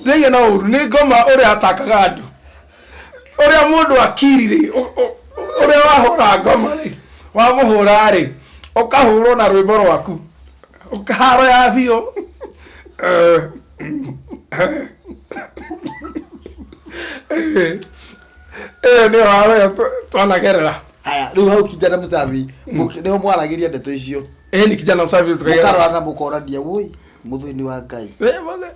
Ndĩraigua na ũru nĩ ngoma ũrĩa atakaga andũ ũrĩa mũndũ akiri rĩ, ũrĩa wahũra ngoma rĩ, wamũhũra rĩ, ũkahũrwo na rwĩmbo rwaku ũkaharo ya biũ. Ĩyo nĩyo haro ĩyo twanagerera. Haya, rĩu hau Kijana Msafi nĩho mwaragĩria ndeto icio? Ĩĩ, ni Kijana Msafi tũkaigana. Mũkarora na mũkorania, woi, mũthũini wa Ngai.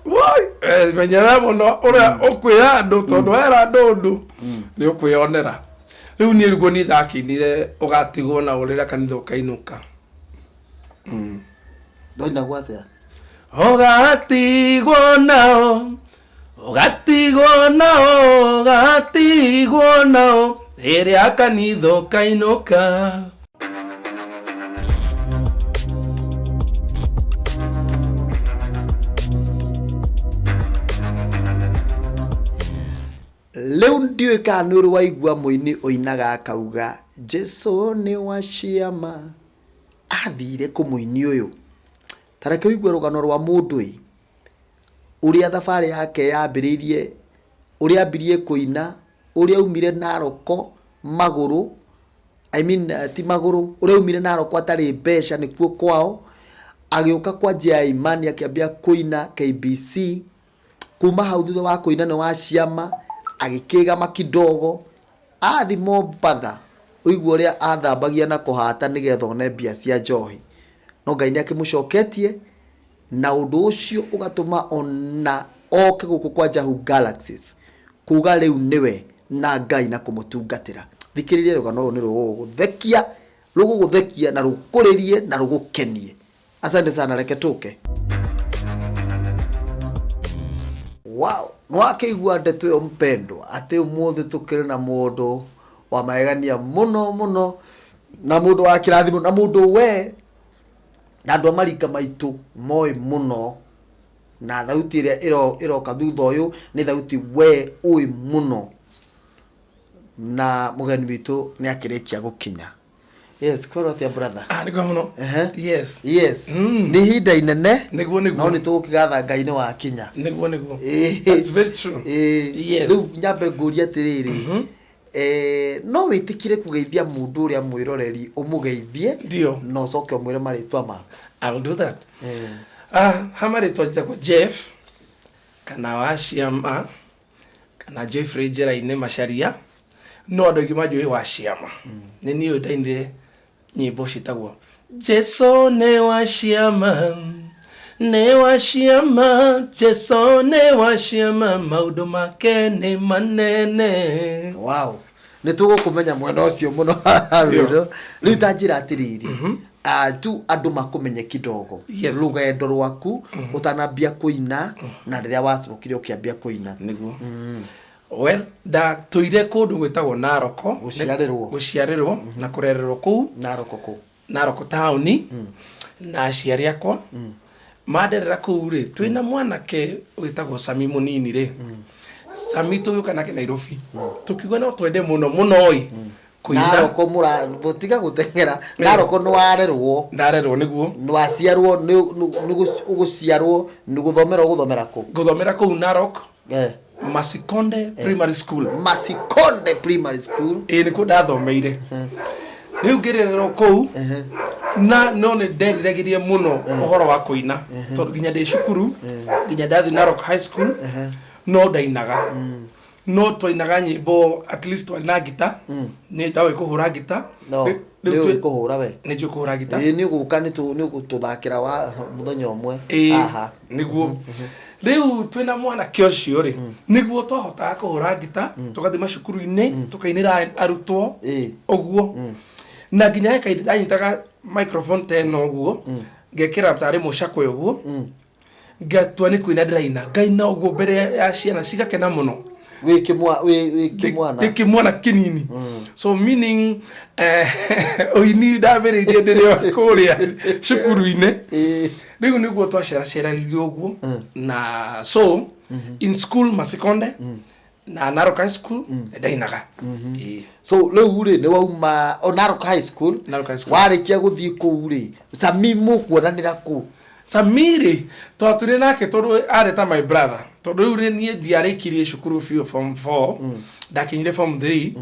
Woi, menyerera mũno ũrĩa ũkwĩra andũ, tondũ wera andũ ũndũ nĩ ũkwĩyonera. Rĩu niĩ rĩguo niĩ ndakĩinire ũgatigwo na ũrĩra kanitha ũkainũka. Ndoinagwo atĩa? Ũgatigwo nao, ũgatigwo nao, ũgatigwo nao rĩrĩa kanitha ũkainũka. Rĩu ndiũĩ kana nĩ ũrĩ waigua mũini ũinaga akauga Jesu nĩ wa ciama. Athire kũ mũini ũyũ? Ta reke ũigue rũgano rwa mũndũ ĩ, ũrĩa thabarĩ yake yambĩrĩirie, ũrĩa ambirie kũina, ũrĩa aumire Naroko magũrũ, I mean ti magũrũ, ũrĩa aumire Naroko atarĩ mbeca nĩkuo kwao, agĩũka kwa njia ya imani akĩambia kũina KBC, kuma hau thutha wa kũina nĩ wa ciama, agĩkĩgama kidogo, athi Mombatha, ũigue ũrĩa athambagia na kũhata nĩgetha one mbia cia njohi. No Ngai nĩ akĩmũcoketie, na ũndũ ũcio ũgatũma ona oke gũkũ kwa Jahu Galaxies, kuga rĩu nĩwe na Ngai na kũmũtungatĩra. Thikĩrĩria rũgano rũrũ, nĩ rũgũgũthekia, rũgũgũthekia na rũkũrĩrie na rũgũkenie. Asante sana, reke tũke. Wow, nĩwakĩigua ndeto ĩyo mpendwa, atĩ ũmũthĩ tũkĩrĩ na mũndũ wa magegania mũno mũno, na mũndũ wa kĩrathimo, na mũndũ we na andũ a marika maitũ moĩ mũno, na thauti ĩrĩa ĩroka thutha ũyũ nĩ thauti we ũĩ mũno, na mũgeni witũ nĩ akĩrĩkia gũkinya. Yes, kwĩrwo atĩa, brother? Ah, nĩguo mũno. Yes. Yes. Nĩ ihinda inene. Nĩguo. No nĩ tũgũkĩgatha Ngai nĩ wakinya. Nĩguo. That's very true. Yes. Rĩu nyambe ngũrie atĩrĩrĩ, no wĩtĩkire kũgeithia mũndũ ũrĩa mwĩroreri, ũmũgeithie? Ndio. Na ũcoke ũmwĩre marĩtwa maku. I'll do that. Ah, ha marĩtwa njĩtagwo Jeff kana wa ciama kana Jeffrey Njĩra-inĩ Macharia, no andũ aingĩ manjũĩ wa ciama. Nĩ niĩ ũyũ ndainire nyĩmbo ciĩtagwo Jesu nĩ wa ciama, nĩ wa ciama, Jesu nĩ wa ciama, maũndũ make nĩ manene. Wow, nĩ tũgũkũmenya mwena ũcio mũno. Rĩu rĩu ta njĩra atĩrĩrĩ, tu andũ makũmenye kidogo, rũgendo rwaku ũtanambia kũina na rĩrĩa wacokire ũkĩambia kũina. Nĩguo. Well, ndatũire kũndũ gwĩtagwo Naroko. Gũciarĩrwo. Gũciarĩrwo na kũrererwo kũu. Naroko kũ? Naroko taũni, na aciari akwa manderera kũu rĩ, twĩna mwanake wĩtagwo Sami mũnini rĩ, Sami tũgĩũka nake Nairobi, tũkiuga no twende mũno mũno ĩ kũina. Naroko mũra gũtiga gũteng'era, Naroko nĩ warerwo? Ndarerwo, nĩguo. Nĩ waciarwo, nĩ ũgũciarwo, nĩ gũthomera ũgũthomera kũ? Ngũthomera kũu Narok. Masikonde Primary School. Masikonde Primary School. Ĩĩ, nĩkuo ndathomeire. Rĩu ngĩrererwo kũu na no nĩ nderiragĩria mũno ũhoro wa kũina, tondũ nginya ndĩ cukuru, nginya ndathiĩ Narok High School no ndainaga, no twainaga nyĩmbo, at least twarĩ na ngita, nĩ ndoĩ kũhũra ngita. No Rĩu nĩ ũĩ kũhũra we? Nĩ njũĩ kũhũra ngita. Ĩĩ, nĩ ũgũka, nĩ ũgũtũthakĩra wa mũthenya ũmwe. Ĩĩ. Haha. Nĩguo. Rĩu twĩna mwanake ũcio rĩ, nĩguo twahotaga kũhũra ngita, tũgathiĩ macukuru-inĩ tũkainĩra arutwo. Ũguo na nginya he kahinda ndanyitaga microphone ta ĩno ũguo, ngekĩra tarĩ mũcakwe ũguo, ngatua nĩ kũina ndĩraina, ngaina ũguo mbere ya ciana cigakena mũno. Wĩ kĩmwana? Ndĩ kĩmwana kĩnini. So meaning, ũini ndambĩrĩirie ndĩrĩ o kũrĩa cukuru-inĩ. Rĩu nĩguo twaceraceragia ũguo, na so in school Masikonde na Narok High School ndainaga. Ĩĩ. So rĩu rĩ, nĩ wauma o Narok High School? Narok High School. Warĩkia gũthiĩ kũu rĩ, Sami mũkuonanĩra kũ? Samiri twatũire nake tondũ arĩ ta my brother. Tondũ rĩu rĩ, niĩ ndiarĩkirie cukuru biũ form 4, ndakinyire form 3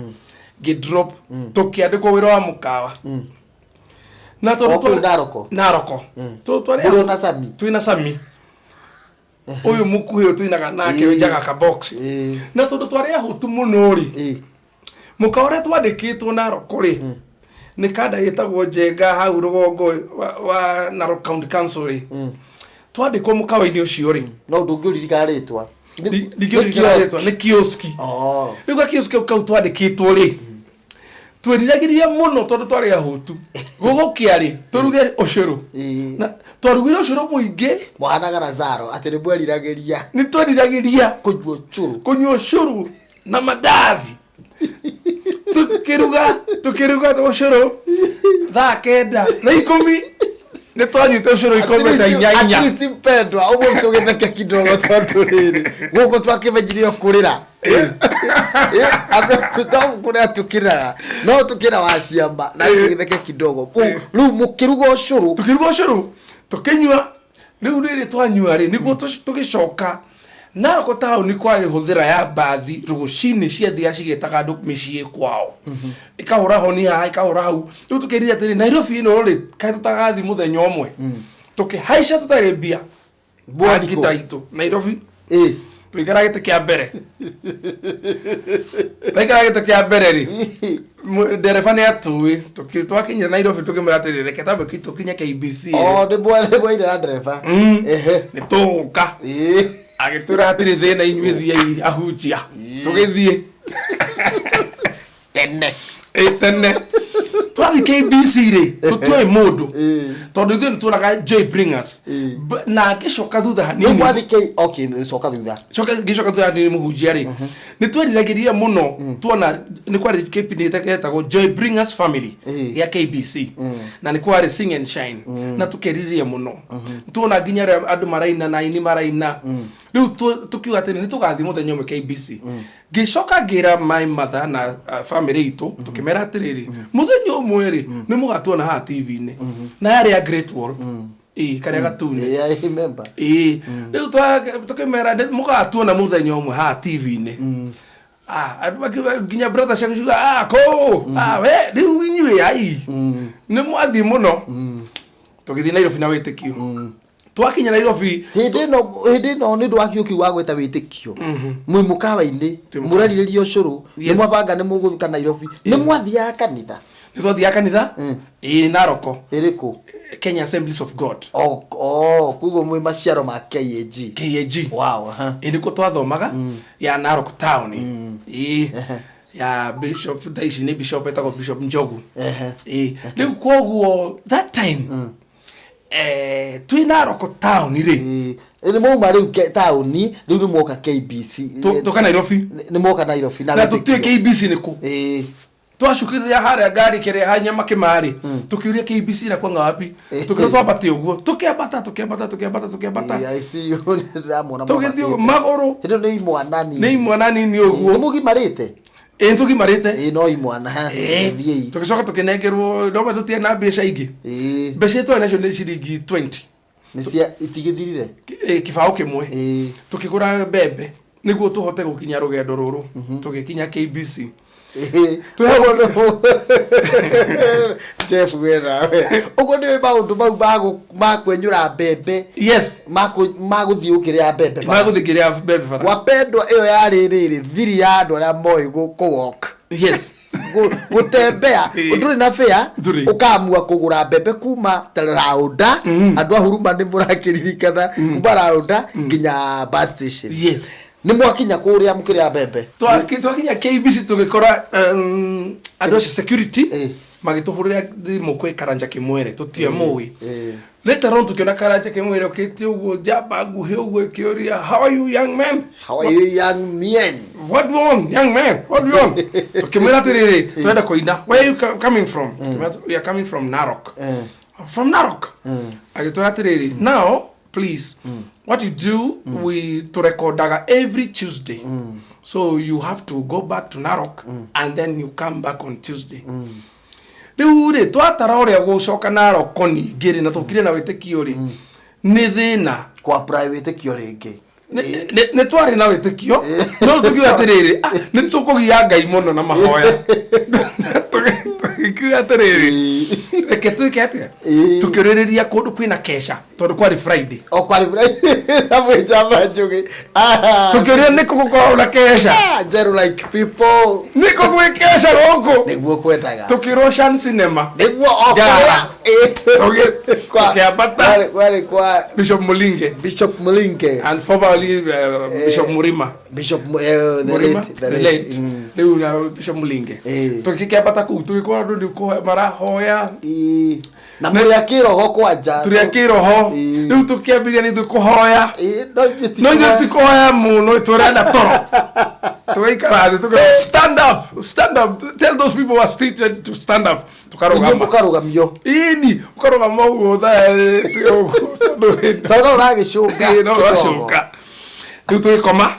ngĩ drop, tũkĩandĩkwo wĩra wa mũkawa na tondũ O kũu Naroko? Naroko. Mũrĩ na Sami? Twĩna Sami ũyũ mũkuhĩ ũyũ tũinaga nake, wenjaga kabox. Na tondũ twarĩ ahũtu mũno rĩ, mũkawa ũrĩa twandĩkĩtwo Naroko rĩ, nĩ kanda ĩtagwo Njenga hau rũgongo wa Narok County Council rĩ, twandĩkwo mũkawa-inĩ ũcio rĩ. No ndũngĩũririkana rĩtwa? Ndingĩũririkana rĩtwa, nĩ kioski. Oh. Rĩu gakioski kau kau twandĩkĩtwo rĩ, twĩriragĩria mũno tondũ twarĩ ahũtu, gũgũkĩa rĩ, tũruge ũcũrũ. Na twarugire ũcũrũ mũingĩ. Mũhanaga Lazaro atĩ nĩ mweriragĩria Nĩ tweriragĩria kũnyua ũcũrũ. Kũnyua ũcũrũ na mandathi. Tũkĩruga ũcũrũ thaa 9 na 10 nĩ twanyuĩte ũcũrũ ikombe ta inya At inya. least, mpendwa, ũmũthĩ tũgĩtheke kidogo tondũ rĩrĩ gũkũ twakĩmenyire o kũrĩra. Andũ to kũrĩa tũkĩraga no tũkĩra wa ciama na tũgĩtheke kidogo. Rĩu mũkĩruga ũcũrũ? Tũkĩruga ũcũrũ, tũkĩnyua. Rĩu rĩrĩ twanyua rĩ, nĩguo tũgĩcoka Naroko taũni. Kwarĩ hũthĩra ya mbathi rũcinĩ ciathiaga cigĩtaga andũ mĩciĩ kwao, ikahũra honi haha, ikahũra hau. Rĩu tũkĩrire atĩrĩ, Nairobi ĩno rĩ, kaĩ tũtagathi mũthenya ũmwe? Tũkĩhaica tũtarĩ mbia. Bwani kũ? Ngita itũ Nairobi. Tũikara gĩtĩ kĩa mbere, twaikara gĩtĩ kĩa mbere rĩ, ndereba nĩ atũĩ. Twakinya Nairobi tũkĩmwĩra atĩrĩ, reke tambe tũkinye KBC. O nĩ mwaire na ndereba? Nĩ tũgũka. Agĩtwĩra hatirĩ thĩna, inyuĩ thiĩi ahunjia. Tũgĩthiĩ. Tene. Ĩ, tene. Twathiĩ KBC rĩ, tũtiũĩ mũndũ tondũ ithuĩ nĩ tuonaga Joy Bringers. Na ngĩcoka thutha Rĩu hanini. mwathi K, okay, coka thutha. Ngĩcoka thutha hanini, mũhunjia rĩ, nĩ tweriragĩria mũno tuona nĩ kwarĩ kĩbindi gĩtagwo Joy Bringers Family gĩa KBC, na nĩ kwarĩ Sing and Shine, na tũkerirĩria mũno tuona nginya arĩa andũ maraina na aini maraina. Rĩu tũkiuga atĩrĩ, nĩ tũgathiĩ mũthenya ũmwe KBC. Ngĩcoka ngĩra my mother na family itũ, tũkĩmera atĩrĩrĩ, mũthenya ũmwe rĩ, nĩ mũgatuona haha TV-inĩ, na yarĩ ya Great Wall, ĩĩ, karĩa gatune. I remember. Ĩĩ, rĩu tũkĩmera mũgatuona mũthenya ũmwe haha TV-inĩ. Ah, andũ makiuga, nginya brother ciaku ciuga, ah, kũ ah, we rĩu inyuĩ ai nĩ mwathiĩ mũno. Tũgĩthiĩ Nairobi na wĩtĩkio. Twakinya Nairobi, Hĩndĩ ĩno nĩ ũndũ wa kiũ kĩu wa gwĩta wĩtĩkio, mwĩ mũkawa-inĩ, Twĩ mũkawa. mũrerirĩria ũcũrũ, nĩ mwabanga nĩ mũgũthuka Nairobi, nĩ mwathiaga kanitha? Nĩ twathiaga kanitha, ĩĩ, Naroko. Ĩrĩkũ? Kenya Assemblies of God. Oh, koguo mwĩ maciaro ma KAG? KAG. Wow, aha. Ĩ, nĩkuo twathomaga, ya Narok town, ĩĩ, ya bishop, thaa ici nĩ bishop, etagwo Bishop Njogu. Ĩĩ, rĩu koguo that time twĩ Narok town rĩ. Ĩĩ, nĩ mwauma rĩu taũni, rĩu nĩ mwoka KBC? Tũka Nairobi. Nĩ mwoka Nairobi na Na tũtiĩ wĩtĩkio. KBC nĩ kũ. Twacukithia harĩa ngari kĩrĩa nyama kĩmarĩ, tũkĩũria KBC na kwanga wapi. Tũkĩra twambate ũguo, tũkĩambata, tũkĩambata, tũkĩambata, tũkĩambata. Ĩĩ, I see you. Ndĩramuona. Tũgĩthiĩ ũguo mwambatĩte. magũrũ. Hĩndĩ ĩyo nĩ imwana nini. Nĩ imwana nini Nĩ ũguo. mũgimarĩte? Ĩ, tũgimarĩte. Ĩĩ, no imwana. Thiĩi. Tũgĩcoka tũkĩnengerwo ndoma, tũtiarĩ na mbeca ingĩ. Mbeca iria twarĩ nacio nĩ ciringi 20. Nĩ cia itigĩthirire? Kĩbaũ kĩmwe. Tũkĩgũra mbembe nĩguo tũhote gũkinya rũgendo rũrũ. Tũgĩkinya KBC. Ũguo Jeff, we nawe ũguo nĩ maũndũ mau ma kwenyũra mbembe? Yes. Ma gũthiĩ gũkĩrĩa mbembe bara. Magũthiĩ kĩrĩa mbembe bara. Wapendwa, ĩyo yarĩ rĩrĩ thiri ya andũ arĩa moĩ kũ walk, gũtembea. Ndũrĩ na bĩa. Ndũrĩ. Ũkamua kũgũra mbembe kuma ta raunda, andũ a Huruma nĩ mũrakĩririkana, kuma raunda nginya bus station. Nĩ mwakinya kũrĩa mũkĩrĩa mbembe? Twakinya KBC tũgĩkora andũ acio security magĩtũhũrĩra thimũ kwĩ Karanja Kĩmwere, tũtiamũĩ. Later on tũkĩona Karanja Kĩmwere okĩte ũguo, njamba nguhĩ ũguo, ĩkĩũria, "How are you, young man?" How are you, young men? "What do you want, young man? What do you want?" Tukimwira atiriri, turenda kuina. "Where are you coming from?" Tukimwĩra, "We are coming from Narok." "From Narok?" Agĩtwĩra atiriri, "Now please, what you do, we turekodaga every Tuesday, so you have to go back to Narok and then you come back on Tuesday." Rĩu rĩ, twatara ũrĩa gũcoka Narok ningĩ rĩ, na tũkire na wĩtĩkio rĩ, nĩ thĩna. Kwa apply wĩtĩkio rĩngĩ. Nĩ twarĩ na wĩtĩkio, no tũkiuga atĩrĩrĩ, "Ah, nĩ tũkũgia Ngai mũno na mahoya." Tũgĩkiuga atĩrĩrĩ, reke twĩke atĩa? Tũkĩũrĩrĩria kũndũ kwĩna kesha, tondũ kwarĩ Friday. O kwarĩ na mwĩnjamba njũgĩ. Ah. Tũkĩũria nĩkũ gũkoragwo na kesha. Ah, Njeru like people. Nĩkũ gwĩ kesha gũkũ? Nĩguo kwendaga. Tũkĩrwo Shan Cinema. Nĩguo o Njara. kũrĩa. Tũkĩambata. Kwarĩ kwa Bishop Mulinge Bishop Mulinge. And formerly Bishop Murima. Bishop the Murima, late, the the late. late. Rĩu na Bishop Mulinge. Tũgĩkĩambata kũu, tũgĩkora andũ nĩ kũhoya marahoya. Na mũrĩ a kĩroho kwanja. Tũrĩ a kĩroho. Rĩu tũkĩambĩrĩria nĩ ithuĩ kũhoya. No ithuĩ ti No ithuĩ kũhoya. ti kũhoya mũno, tũrenda toro. Tũgaikara thĩ tũkauga, "Stand up, stand up, tell those people who are seated to stand up." Inyuĩ Tũkarũgama. mũkarũgamio. Ĩni, ũkarũgama ũguo thaa ũguo tondũ Tondũ no ũragĩcũnga Ĩĩ, no kĩroho. ũracũnga. Rĩu tũgĩkoma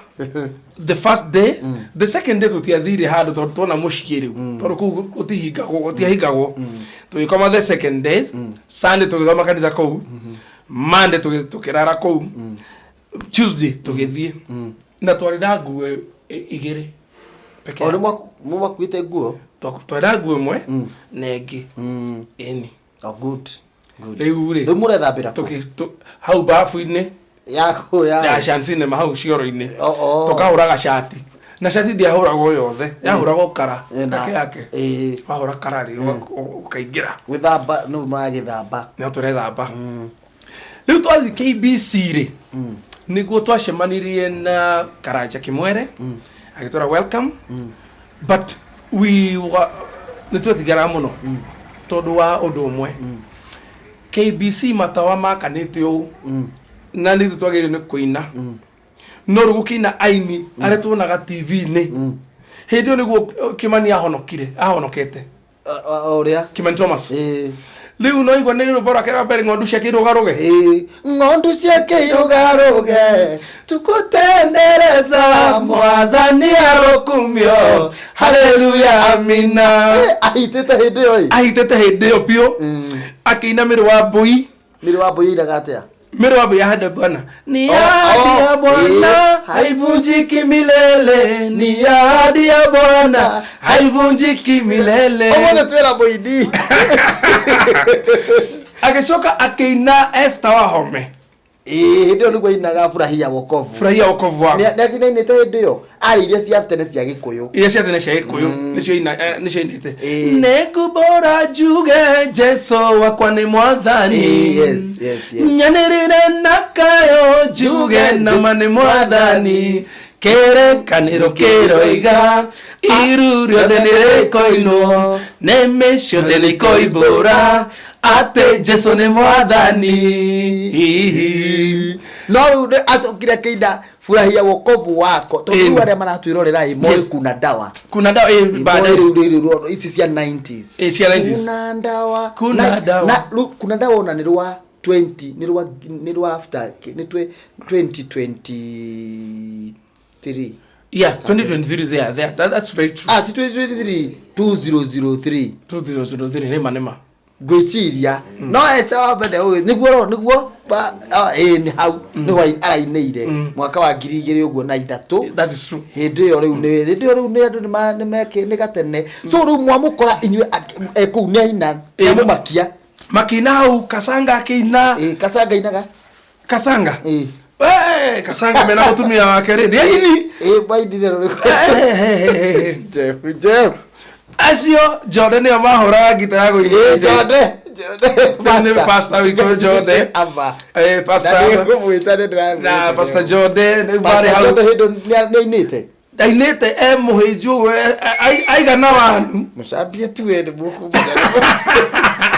the first day, the second day tũtiathire handũ tondũ tuona mũciĩ rĩu, tondũ kũu gũtihingagwo, gũtiahingagwo. Tũgĩkoma the second day. Sunday tũgĩthoma kanitha kũu, Monday tũkĩrara kũu, Tuesday tũgĩthiĩ na twarĩ na nguo igĩrĩ peke O yake. nĩ mwakuĩte nguo? Twarĩ na nguo ĩmwe na ĩngĩ. Ĩni. Oh, good. Good. Rĩu rĩ, Rĩu mũrethambĩra kũ? Hau babu-inĩ. Yaku ya. Ya Shan Cinema hau cioro-inĩ. Oh, oh. Tũkahũraga cati, na cati ndĩahũragwo yothe, yahũragwo kara yake yake. Wahũra kara rĩ, ũkaingĩra. Gwĩthamba nĩ mũragĩthamba. No tũrethamba. Rĩu twathiĩ KBC rĩ, nĩguo twacemanirie na Karanja Kĩmwere, agĩtwĩra welcome, but we were nĩ twetigaraga mũno tondũ wa ũndũ ũmwe. KBC matawa makanĩte ũũ, na nĩ ithuĩ twagĩrĩirwo nĩ kũina, no rĩu gũkĩina aini arĩa tuonaga TV-inĩ. Hĩndĩ ĩyo nĩguo Kĩmani ahonokire, ahonokete. Ũrĩa? Kimani Thomas. Rĩu no igua nĩ rwĩmbo rwake rwa mbere, "Ng'ondu ciake irũgarũge". Ng'ondu ciake irũgarũge, tukutendereza Mwathani arokumio, haleluya, amina. Ahitĩte hĩndĩ ĩyo ĩ. Ahitĩte hĩndĩ ĩyo biũ, akĩina "Mĩrĩ wa Mbũi". "Mĩrĩ wa Mbũi" ĩinaga atĩa? "Mĩrĩ wa Mbũi" ya Bwana ni Oh, ahadi ya oh, Bwana haivunjiki milele, ni ahadi ya Bwana haivunjiki milele. Ũmũthĩ twĩna mũini. Agĩcoka akĩina "Esther Wahome". Ĩĩ, hĩndĩ ĩyo nĩguo ainaga "Furahia Wokovu". "Furahia Wokovu Wangu". Nĩ akĩinainĩte hĩndĩ ĩyo arĩ iria cia tene cia Gĩkũyũ. Iria cia tene cia Gĩkũyũ nĩcio nĩcio inĩte. Ĩĩ. Nĩngũmbũra njuge Jesu wakwa nĩ Mwathani. Ĩĩ, yes. Nyanĩrĩre na kayo njuge nama nĩ Mwathani. Kĩrĩkanĩro kĩroiga iru rĩothe nĩ rĩkoinwo, nĩmĩ ciothe nĩ ikoimbũra atĩ Jesu nĩ Mwathani. No rĩu nĩ acokire akĩina "Furahia Wokovu Wako", tondũ rĩu arĩa maratwĩrorera ĩ moĩ "Kuna Dawa". "Kuna Dawa" ĩ Moĩ baadaye. rĩu rĩrĩ rũono ici cia 90s. Ĩ, cia 90s. "Kuna Dawa". "Kuna Dawa". Na rĩu "Kuna Dawa" ona nĩ rwa 20, nĩ rwa after nĩ 2023. Yeah, 2023, there. That's very true. Ah, ti 2023, 2003. 2003, nĩma nĩma. Ngwĩciria no Esther wa mbere ũyũ nĩguo nĩguo ĩĩ, nĩ hau nĩho arainĩire mwaka wa 2003. That is true. Hĩndĩ ĩyo rĩu nĩ hĩndĩ ĩyo rĩu nĩ andũ nĩ meke nĩ gatene, so rĩu mwamũkora inyuĩ kũu nĩ aina nĩamũmakia. Makĩina hau, Kasanga akĩina. Ĩĩ, Kasanga inaga. Kasanga. Ĩĩ. Eh, Kasanga mena mũtumia wake rĩ, nĩ aini. Ĩĩ, mainire rũrĩkũ? Jeff, Jeff. Acio Jode nĩo mahũraga ngita ya Ĩĩ. gũinĩra. Jode, Jode. Nĩ pastor witũ Jode. Aba. Eh, pastor. Na nĩngũmwĩta, nĩ ndĩramwĩta. Na Pastor Jode nĩ Pastor marĩ hau. Jode hĩndĩ nĩ ainĩte. Ainĩte e mũhĩnju ũguo, aigana wanu. Mũcambie tu we nĩ mũkũmenya.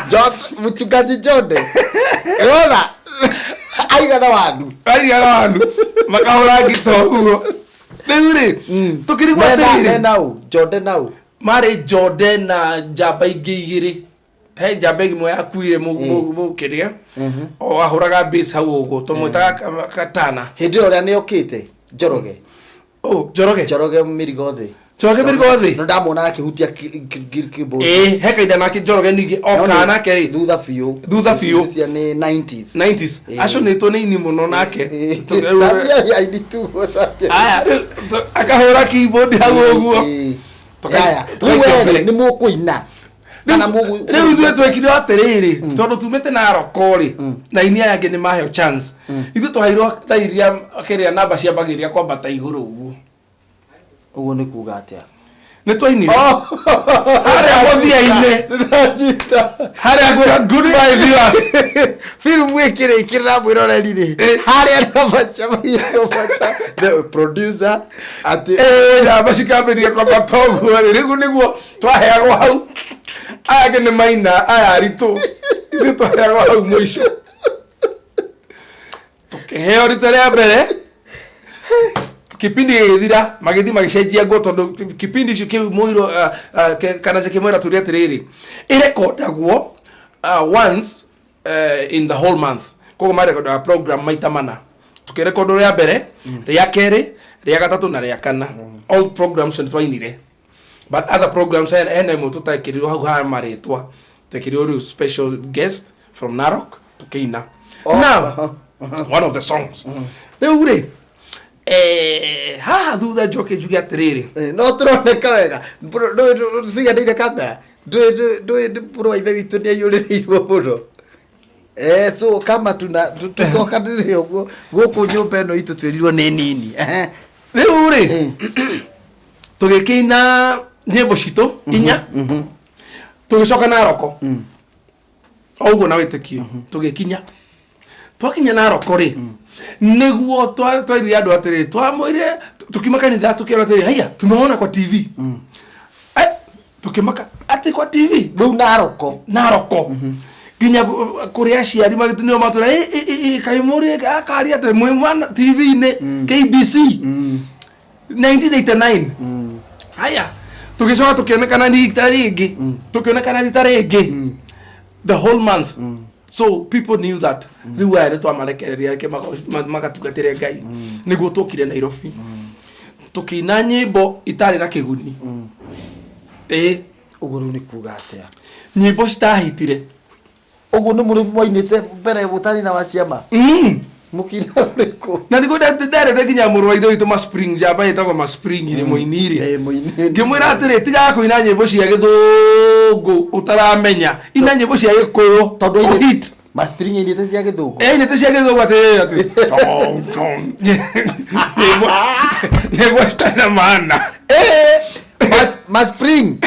John, mchungaji Jode. Ũrona? Aigana wanu. Aigana wanu makahũra ngita ũguo. Rĩu rĩ, tũkĩrigwo atĩrĩrĩ. Mena ũ? Jode nau. Marĩ Jode na njamba ingĩ igĩrĩ. He njamba ĩmwe yakuire mũkĩrĩa o ahũraga bass hau ũguo, tũmwĩtaga Katana. Hĩndĩ ĩyo ũrĩa nĩ okĩte Njoroge. Oh, Njoroge. Njoroge mĩrigo thĩ. Njoroge Mĩrigo thĩ. No ndamuona akĩhutia keyboard. Ĩĩ, he kahinda nake Njoroge ningĩ oka nake rĩ. Thutha biũ. Thutha biũ. Cia nĩ 90s. 90s. Aconĩtwo nĩ ini mũno nake. Samia ya ini tu Samia. Aya, rĩu akahũra keyboard hau ũguo. Yaya, rĩu Tũkaikia we mbere. nĩ mũkũina. Kana mũgũ Rĩu ithuĩ twekire atĩrĩrĩ, tondũ tumĩte Narok rĩ, na ini aya angĩ nĩ maheo chance, ithuĩ twaheirwo thaa iria kĩrĩa namba ciambagĩrĩria kwambata igũrũ ũguo. Ũguo nĩ kuga atĩa? Nĩ twainire harĩa mũthia-inĩ. Ndĩranyita. Harĩa kwĩra goodbye viewers. Filamu ĩkĩrĩkĩrĩra mwĩroreri rĩ, harĩa namba ciambagĩrĩria kwambata, the producer atĩ Ĩĩ, namba cikambĩrĩria kwambata ũguo rĩ, rĩu nĩguo twaheagwo hau. Aya angĩ nĩ maina, aya aritũ, ithuĩ twaheagwo hau mũico. Tũkĩheo rita rĩa mbere, kipindi gĩgĩthira, magĩthiĩ magĩcenjia nguo, tondũ kipindi icio kĩu mũirũ kana kĩmwĩra tũrĩ atĩrĩrĩ, ĩrekondagwo once in the whole month, koguo marekondaga program maita mana. Tũkĩrekondo rĩa mbere, rĩa kerĩ, rĩa gatatũ na rĩa kana. All programs nĩ twainire, but other programs hena ĩmwe tũtekĩrirwo hau ha marĩtwa, twekĩrirwo rĩu special guest from Narok, tũkĩina. Now one of the songs rĩu rĩ, haha thutha njoke njuge atĩrĩrĩ. No tũroneka wega ciganĩire kamera, ndũĩ mũrũ wa ithe witũ nĩ aiyũrĩrĩirwo mũno. So kama tuna tũcokanĩrĩre ũguo gũkũ nyũmba ĩno itũ twĩrirwo nĩ nini. Ehe. Rĩu rĩ, tũgĩkĩina nyĩmbo citũ inya, tũgĩcoka Naroko o ũguo na wĩtĩkio. Tũgĩkinya, twakinya Naroko rĩ, nĩguo twairire andũ atĩrĩ, twamwĩre tũkiuma kanitha, tũkĩona atĩrĩ, haiya, tunaona kwa TV. Tũkĩmaka atĩ kwa TV. Rĩu Naroko. Naroko nginya kũrĩ aciari magĩtu nĩo matũra kaĩ mũrĩ akari atĩ mwĩ mwana TV-inĩ KBC 1989. Haya, tũgĩcoka tũkĩonekana rita rĩngĩ, tũkĩonekana rita rĩngĩ the whole month. So people knew that rĩu aya nĩ twamarekereria reke magatungatĩre Ngai. Nĩguo twokire Nairobi, tũkĩina nyĩmbo itarĩ na kĩguni, ĩĩ. Ũguo rĩu nĩ kuga atĩa? Nyĩmbo citahitire. Ũguo nĩ mũrĩ mwainĩte mbere mũtarĩ na waciama? Mũkĩina rũrĩkũ? Na nĩguo nderete nginya mũrũ wa ithe witũ ma spring, njamba ĩtagwo ma spring rĩ, mũini rĩ. Mũini. Ngĩmwĩra atĩrĩ, tigaga kũina nyĩmbo cia gĩthũngũ ũtaramenya, ina nyĩmbo cia gĩkũyũ. Tondũ ũhit. Maspring ainĩte cia gĩthũngũ. Ainĩte cia gĩthũngũ atĩrĩrĩ, atĩ tom, tom. Nyĩmbo citarĩ na maana. Maspring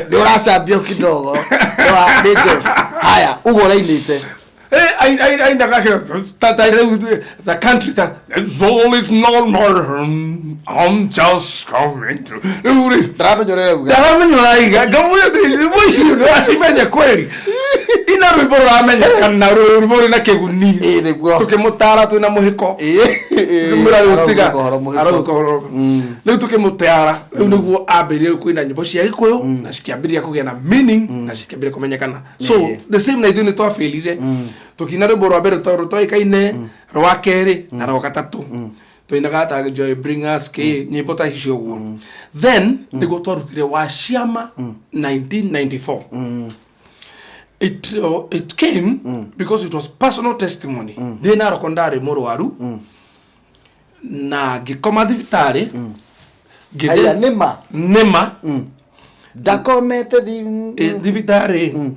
nĩ ũracambio kidogo. Nĩ Jeff. Haya, ũguo ũrainĩte. Ainaga ta ta rĩu the country ta it's all is not my, I'm just coming to rĩu rĩ. Ndaramenya ũrĩa ũrauga. Ndaramenya ũraiga, ngamwĩra atĩ nyĩmbo icio nĩũracimenya kweli? Ina rwĩmbo rũramenya kana rwĩmbo rwĩna kĩguni. Ĩĩ, nĩguo. Tũkĩmũtara twĩna mũhĩko. Tũkĩmwĩra rĩu tiga. Arauga ũhoro mũhĩko. Arauga ũhoro. Rĩu tũkĩmũtara, rĩu nĩguo ambĩrĩrie kwĩna nyĩmbo cia gĩkũyũ na cikĩambĩrĩria kũgĩa na meaning na cikĩambĩrĩria kũmenyekana. So the same na ithuĩ nĩ twabĩrire, tũkĩina rwĩmbo rwa mbere tondũ twaĩkaine, rwa kerĩ na rwa gatatũ twainaga ta Joy Bringers kĩ, nyĩmbo ta icio ũguo. Then nĩguo twarutire wa ciama 1994. It came because it was personal testimony. Ndĩ Naroko, ndarĩ mũrwaru na ngĩkoma thibitarĩ. Haya, nĩma? Nĩma. Ndakomete thi Thibitarĩ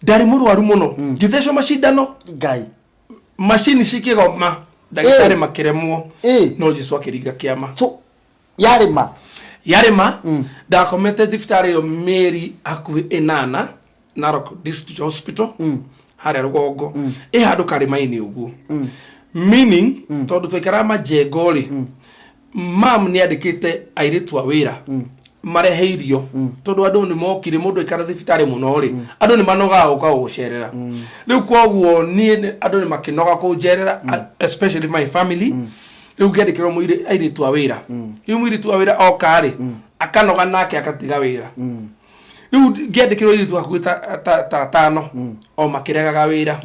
ndarĩ mũrwaru mũno, ngĩthecwo macindano. Ngai. Macini cikĩgoma, ndagĩtarĩ makĩremwo. No Jesu akĩringa kĩama. So yarĩ ma? Yarĩ ma. Ndakomete thibitarĩ ĩyo mĩeri hakuhĩ 8, Narok District Hospital harĩa rũgongo, ĩ handũ karĩma-inĩ ũguo, meaning tondũ twaikaraga majengo rĩ, mam nĩ andĩkĩte airĩtu a wĩra marehe irio, tondũ andũ nĩ mokire. Mũndũ aikara thibitarĩ mũno rĩ, andũ nĩ manogaga gũka gũgũcerera. Rĩu koguo niĩ andũ nĩ makĩnoga kũnjerera, especially my family. Rĩu ngĩandĩkĩrwo airĩtu a wĩra. Rĩu mũirĩtu wa wĩra oka rĩ, akanoga nake akatiga wĩra. Rĩu ngĩandĩkĩrwo airĩtu hakuhĩ ta atano, o makĩregaga wĩra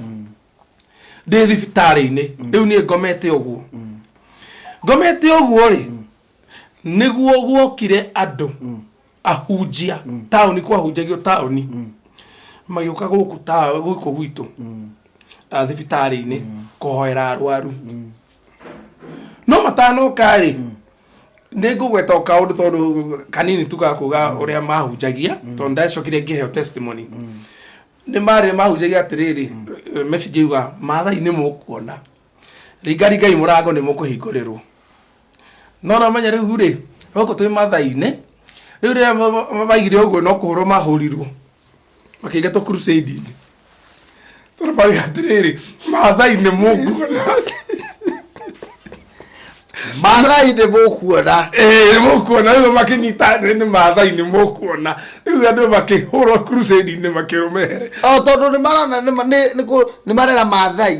ndĩ thibitarĩ-inĩ. Rĩu niĩ ngomete ũguo, ngomete ũguo rĩ, Nĩguo guokire andũ ahunjia taũni, kwahunjagio taũni, magĩũka gũkũ gũkũ gwitũ thibitarĩ-inĩ kũhoera arwaru. No matanoka rĩ, nĩ ngũgweta o kaũndũ tondũ kanini tu ga kuga ũrĩa mahunjagia, tondũ ndacokire ngĩheo testimony. Nĩ marĩ mahunjagia atĩrĩrĩ, message yuga, "Maathai nĩ mũkuona, ringaringai mũrango nĩ mũkũhingũrĩrwo." No no menya rĩu rĩ, gũkũ twĩ mathai-inĩ rĩu, rĩrĩa maigire ũguo, no kũhũrwo mahũrirwo, makĩingatwo crusade-inĩ, tondũ mauga atĩrĩrĩ, "Maathai nĩ mũkuona." Maathai nĩ mũkuona. Ĩĩ, nĩ mũkuona. Rĩu makĩnyita nĩ maathai nĩ mũkuona, rĩu andũ makĩhũrwo crusade-inĩ, makĩrwo mehere. O tondũ nĩ marona nĩ marera maathai.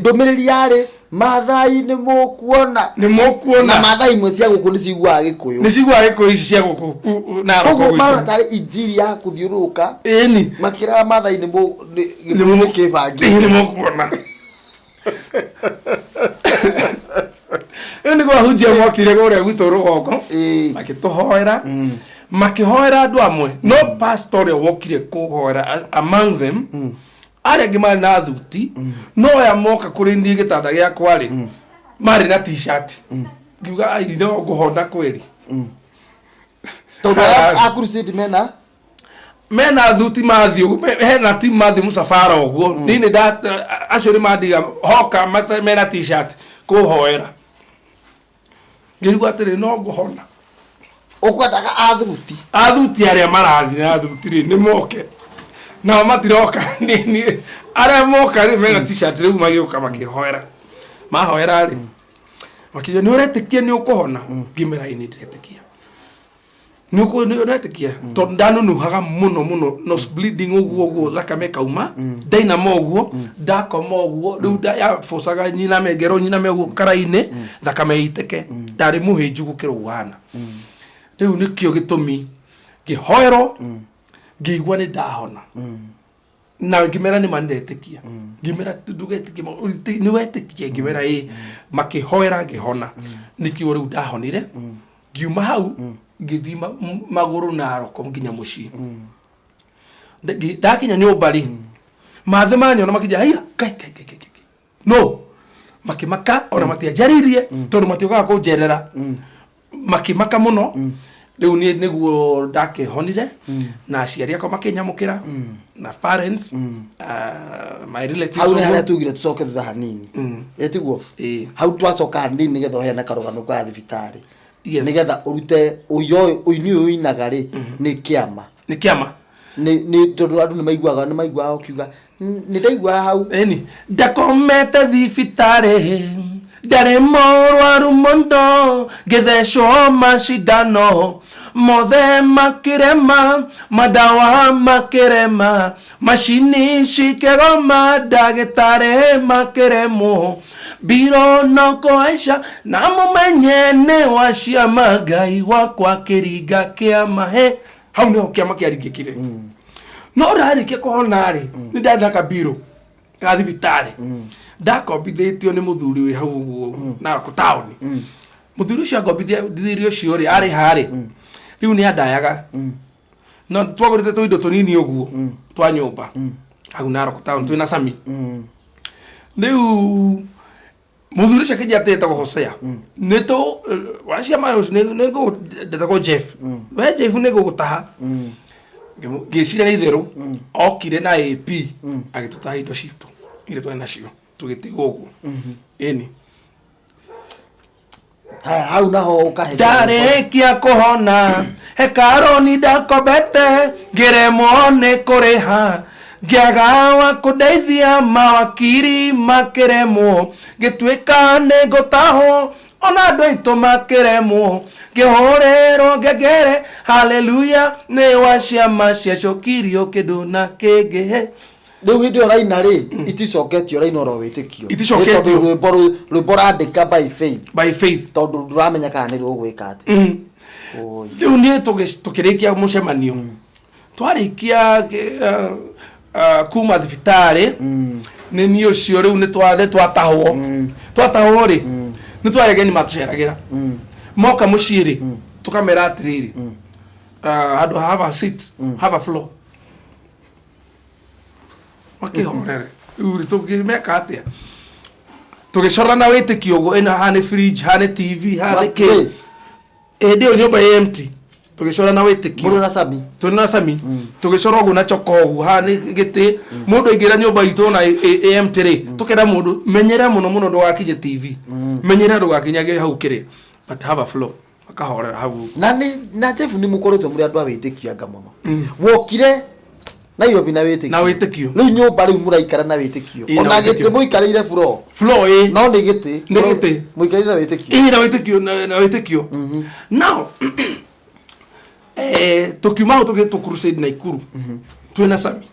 Ndũmĩrĩri yarĩ, "Maathai nĩ mũkuona." Nĩ mũkuona. Na maathai imwe cia gũkũ nĩ ciguaga Gĩkũyũ. Nĩ ciguaga Gĩkũyũ ici cia gũkũ Narok. Koguo gwitũ. marona tarĩ injiri ya kũthiũrũrũka. Ĩni. Makĩraga maathai nĩ Gĩkũyũ nĩ kĩbangi. Ĩĩ, nĩ mũkuona. Rĩu nĩguo ahunjia mokire kũrĩa gwitũ rũgongo, makĩtũhoera, makĩhoera andũ amwe, no pastor ũrĩa wokire kũhoera among them, arĩa angĩ marĩ na thuti, no aya moka kũrĩ niĩ gĩtanda gĩakwa rĩ, marĩ na T-shirt. Ngiuga, "Ai, no ngũhonda kweri?" Tondũ aya a crusade mena Mena thuti, mathiĩ ũguo, hena timu mathiĩ mũcabara ũguo, niĩ nĩ nda acio nĩ mandiga hoka mena T-shirt kũhoera, ngĩrigwo atĩrĩ, no ngũhona? Ũkwendaga athuti. Athuti arĩa marathiĩ na thuti rĩ, nĩ moke, nao matiroka. Nĩ arĩa moka rĩ, mena T-shirt, rĩu magĩũka makĩhoera, mahoera rĩ, makiuga, "Nĩ ũretĩkia nĩ ũkũhona?" Ngĩmera, "Ĩ, nĩ ndĩretĩkia." Nĩ ũretĩkia? Tondũ ndanunuhaga mũno mũno, nose bleeding ũguo ũguo, thakame kauma, ndainama ũguo, ndakoma ũguo, rĩu yabocaga nyiname, ngerwo nyiname ũguo karainĩ, thakame ĩitĩke. Ndarĩ mũhĩnju gũkĩra ũguo hana rĩu. Nĩkĩo gĩtũmi ngĩhoerwo, ngĩigua nĩ ndahona, na ngĩmera nĩ ma ndetĩkia. Ngĩmera, "Ndũgetĩkie, nĩ wetĩkia?" Ngĩmera, "Ĩ." Makĩhoera, ngĩhona. Nĩkĩo rĩu ndahonire, ngiuma hau, ngĩthiĩ magũrũ Naroko nginya mũciĩ. Ndakinya nyũmba rĩ, mathĩ manyona makĩnjĩra, "Haiya, kai kai kai kai kai." No makĩmaka, ona matianjarĩirie tondũ matiũkaga kũnjerera, makĩmaka mũno. Rĩu niĩ nĩguo ndakĩhonire, na aciari akwa makĩnyamũkĩra, na parents, my relatives. Hau nĩ ũguo. Harĩa tugire tũcoke thutha hanini, ĩtiguo? Ĩĩ. Hau twacoka hanini nĩgetha ũheane karũgano ka thibitarĩ, nĩgetha ũrute ũira ũyũ, ũini ũyũ ũinaga rĩ, nĩ kĩama. Nĩ kĩama. Nĩ tondũ andũ nĩ maiguaga ũkiuga, "Nĩ ndaiguaga hau." Ĩni, ndakomete thibitarĩ, ndarĩ mũrwaru mũno, ngĩthecwo macindano mothe makĩrema, madawa makĩrema, macini cikĩgoma, ndagĩtarĩ makĩremwo, mbiro no kũhaica, na mũmenye nĩ wa ciama Ngai wakwa kĩringa kĩama. He hau nĩho kĩama kĩaringĩkire. No ndarĩkia kũhona rĩ, nĩ ndarĩ na kabirũ ga thibitarĩ ndakombithĩtio nĩ mũthuri wĩ hau ũguo Narok taũni. Mũthuri ũcio angombithirie ũcio rĩ, arĩ harĩ rĩu nĩ andayaga, no twagũrĩte tũindo tũnini ũguo twa nyũmba hau Narok taũni twĩna Sami. Rĩu mũthuri ũcio akĩnjĩra atĩ etagwo Hosea, nĩ tũ waciama nĩ ndetagwo Jeff, "We Jeff, nĩ ngũgũtaha." Ngĩciria nĩ itherũ. Okire na AP, agĩtũtaha indo citũ iria twarĩ nacio, tũgĩtigwo ũguo. Ĩni. Haya, hau naho ũkahe. Ndarĩkia kũhona, hekaroni ndakombete, ngĩremwo nĩ kũrĩha, ngĩaga wa kũndeithia, mawakiri makĩremwo, ngĩtuĩka nĩ ngũtahwo, ona andũ aitũ makĩremwo, ngĩhũrĩrwo ngengere, haleluya, nĩ wa ciama ciacokirio kĩndũ na kĩngĩ. Rĩu hĩndĩ ĩyo ũraina rĩ, iticoketio, ũraina oro wĩtĩkio. Iticoketio. Nĩ tondũ rwĩmbo ũrandĩka by faith. By faith. Tondũ ndũramenya kana nĩ rũgwĩka atĩa. Oi. Rĩu niĩ tũkĩrĩkia mũcemanio, twarĩkia kuma thibitarĩ, nĩ niĩ ũcio rĩu nĩ twatahwo. Twatahwo rĩ, nĩ twarĩ ageni matũceragĩra. Moka mũciĩ rĩ, tũkamera atĩrĩrĩ, handũ ha have a seat, have a floor. Makĩhorere. Rĩu rĩ, tũngĩmeka atĩa? Tũgĩcora na wĩtĩkio ũguo, ĩno haha nĩ fridge, haha nĩ TV, haha nĩ kĩ. Hĩndĩ ĩyo nyũmba ĩ empty, tũgĩcora na wĩtĩkio. Mũrũ na Sami. Tũrĩ na Sami, tũgĩcora ũguo na choko ũguo, haha nĩ gĩtĩ. Mũndũ aingĩra nyũmba itũ na ĩ empty rĩ, tũkera mũndũ, menyera mũno mũno ndũgakinye TV, menyera ndũgakinyage hau kĩrĩ, but have a floor. Makahorera hau ũguo. Na nĩ na Jeff, nĩ mũkoretwo mũrĩ andũ a wĩtĩkio anga mũno. Wokire Nairobi na wĩtĩkio. Na wĩtĩkio. Rĩu nyũmba rĩu mũraikara na wĩtĩkio. Ĩ, na Ona wĩtĩkio. gĩtĩ mũikarĩire floor. Floor ĩ. No nĩ gĩtĩ. Nĩ gĩtĩ. Mũikarĩire na wĩtĩkio. Ĩ, na wĩtĩkio, na wĩtĩkio. Now tũkiuma hau tũgĩtwo crusade Naikuru twĩna Sami.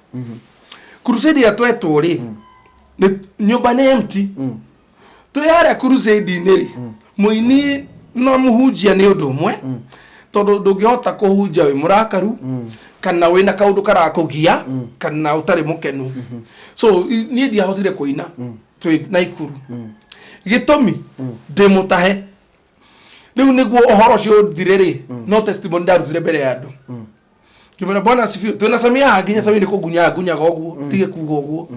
Crusade ĩrĩa twetwo rĩ, nĩ nyũmba nĩ empty. Twĩ harĩa crusade-inĩ rĩ, mũini no mũhunjia nĩ ũndũ ũmwe, tondũ ndũngĩhota kũhunjia wĩ mũrakaru kana wĩna kaũndũ karakũgia kana ũtarĩ mũkenu. So niĩ ndiahotire kũina twĩ Naikuru. Gĩtũmi, ndĩ mũtahe. Rĩu nĩguo ũhoro ũcio ũthire rĩ, no testimony ndarutire mbere ya andũ. Ngĩmwĩra, "Bwana asifiwe." Twĩna Sami haha, nginya Sami nĩ kũngunya ngunyaga ũguo, tige kuga ũguo.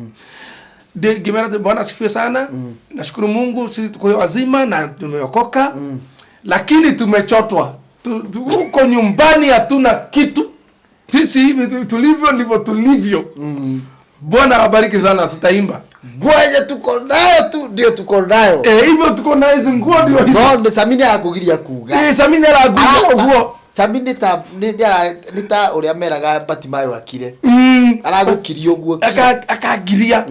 Ngĩmwĩra atĩ, "Bwana asifiwe sana, nashukuru Mungu, sisi tuko wazima na tumeokoka, lakini tumechotwa. Huko nyumbani hatuna kitu. Sisi hivi tulivyo ndivyo tulivyo. Bwana awabariki sana, tutaimba." Ngwenye tuko nayo tu ndio tuko nayo. Eh, hivyo tuko na hizi nguo ndio hizi. No nĩ Sami nĩ arakũgiria kuga. Eh, Sami nĩ arangunya ũguo. Sami nĩ ta nĩ nĩ ara- nĩ ta ũrĩa meraga Batimayo akire. Aragũkiria ũguo. Akangiria.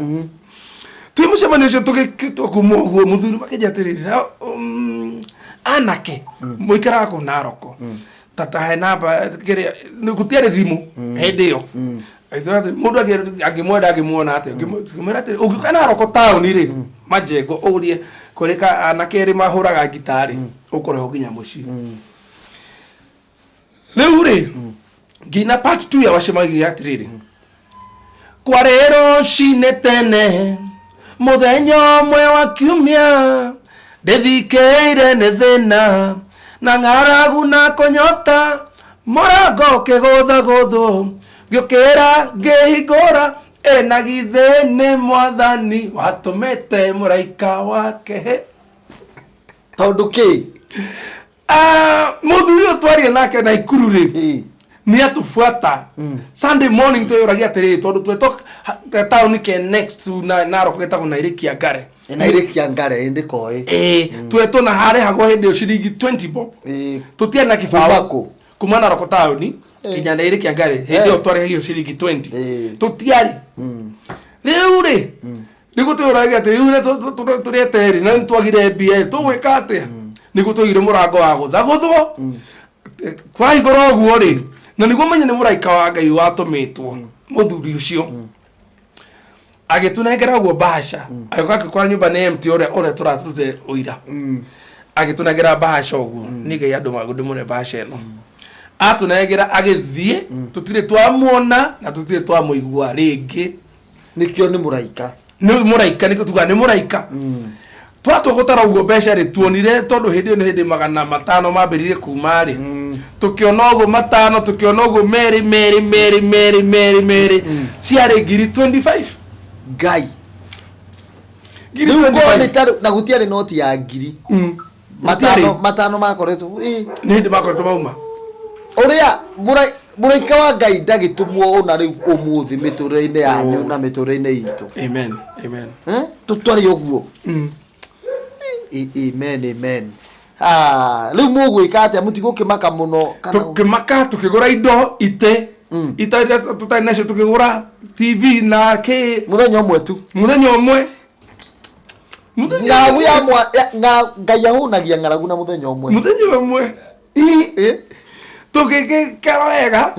Twĩ mũcemanio ũcio tũgĩtwo kuma ũguo, mũthuri makĩnjia atĩrĩrĩ, na, anake mũikaraga kũ Naroko, tata he namba kĩrĩa gũtiarĩ thimũ hĩndĩ ĩyo. Agĩtwĩra atĩ mũndũ angĩmwenda angĩmuona atĩa. Ngĩmwĩra atĩrĩ, ũngĩũka Naroko taũni rĩ, majengo, ũrie kũrĩ ka anake erĩ mahũraga ngitarĩ, ũkũrehwo nginya mũciĩ. Rĩu rĩ, nginya part 2 ya wacemagia atĩrĩrĩ, kwarĩ rũcinĩ tene mũthenya ũmwe wa kiumia, ndĩthikĩire nĩ thĩna na ng'aragu na kũnyota, mũrango ũkĩgũthagũthwo, ngĩũkĩra ngĩhingũra, ĩ na githĩ nĩ Mwathani watũmĩte mũraika wake. Tondũ kĩ? Ah, mũthuri ũyũ twaria nake Naikuru rĩ, nĩ atũbuata Sunday morning. Twĩyũragia atĩrĩrĩ, tondũ twetwo taũni ke next to Narok getagwo Nairikia Ngare. Nairikia Ngare ĩndĩ koĩ. Ĩĩ, twetwo na harĩhagwo hĩndĩ ĩyo ciringi 20 bob. Tũtiarĩ na Kuma kĩbaũ. Kũ? Kuma Narok taũni nginya Nairikia Ngare, hĩndĩ ĩyo twarĩhagio ciringi 20. Tũtiarĩ. Rĩu rĩ, nĩguo twĩyũragia atĩ rĩu tũrĩ eteri na nĩtwagire mbia ĩ, tũgwĩka atĩa? Nĩguo twaigire mũrango wa gũthagũthwo kwahingũra ũguo rĩ, na nĩguo menye nĩ mũraika wa Ngai watũmĩtwo. Mũthuri ũcio agĩtũnengera ũguo bahasha, agĩũka akĩkora nyũmba nĩ empty, ũrĩa tũratute ũira, agĩtũnengera bahasha ũguo. Nĩ Ngai andũ magũndĩ mũne bahasha ĩno atũnengera, agĩthiĩ. Tũtirĩ twamuona na tũtirĩ twamũigua rĩngĩ. Nĩkĩo nĩ mũraika. Nĩ mũraika, nĩkĩo tugaga nĩ mũraika. Twatua gũtara ũguo mbeca rĩ, tuonire tondũ hĩndĩ ĩyo nĩ hĩndĩ 500 mambĩrĩrie kuma rĩ, tũkĩona ũguo matano, tũkĩona ũguo merĩ merĩ merĩ merĩ merĩ merĩ, ciarĩ ngiri 25. Ngai. Ngiri Rĩu korwo 25. nĩ ta na gũtiarĩ noti ya ngiri. Matano. Gũtiarĩ. Matano makoretwo Nĩ hĩndĩ makoretwo mauma. Ũrĩa mũraika wa Ngai ndagĩtũmwo ona rĩu ũmũthĩ mĩtũrĩre-inĩ yanyu na mĩtũrĩre-inĩ itũ. Amen, amen. Eh? Tũtware ũguo. Amen, amen. Ah, rĩu mũgwĩka atĩa? Mũtigũkĩmaka mũno kana? Tũkĩmaka, tũkĩgũra indo, itĩ ita iria tũtarĩ nacio, tũkĩgũra TV na kĩ. Mũthenya ũmwe tu? Mũthenya ũmwe. Mũthenya Ng'aragu ya mwa Ngai ahũnagia ng'aragu na mũthenya ũmwe. Mũthenya ũmwe. Tũgĩgĩkara wega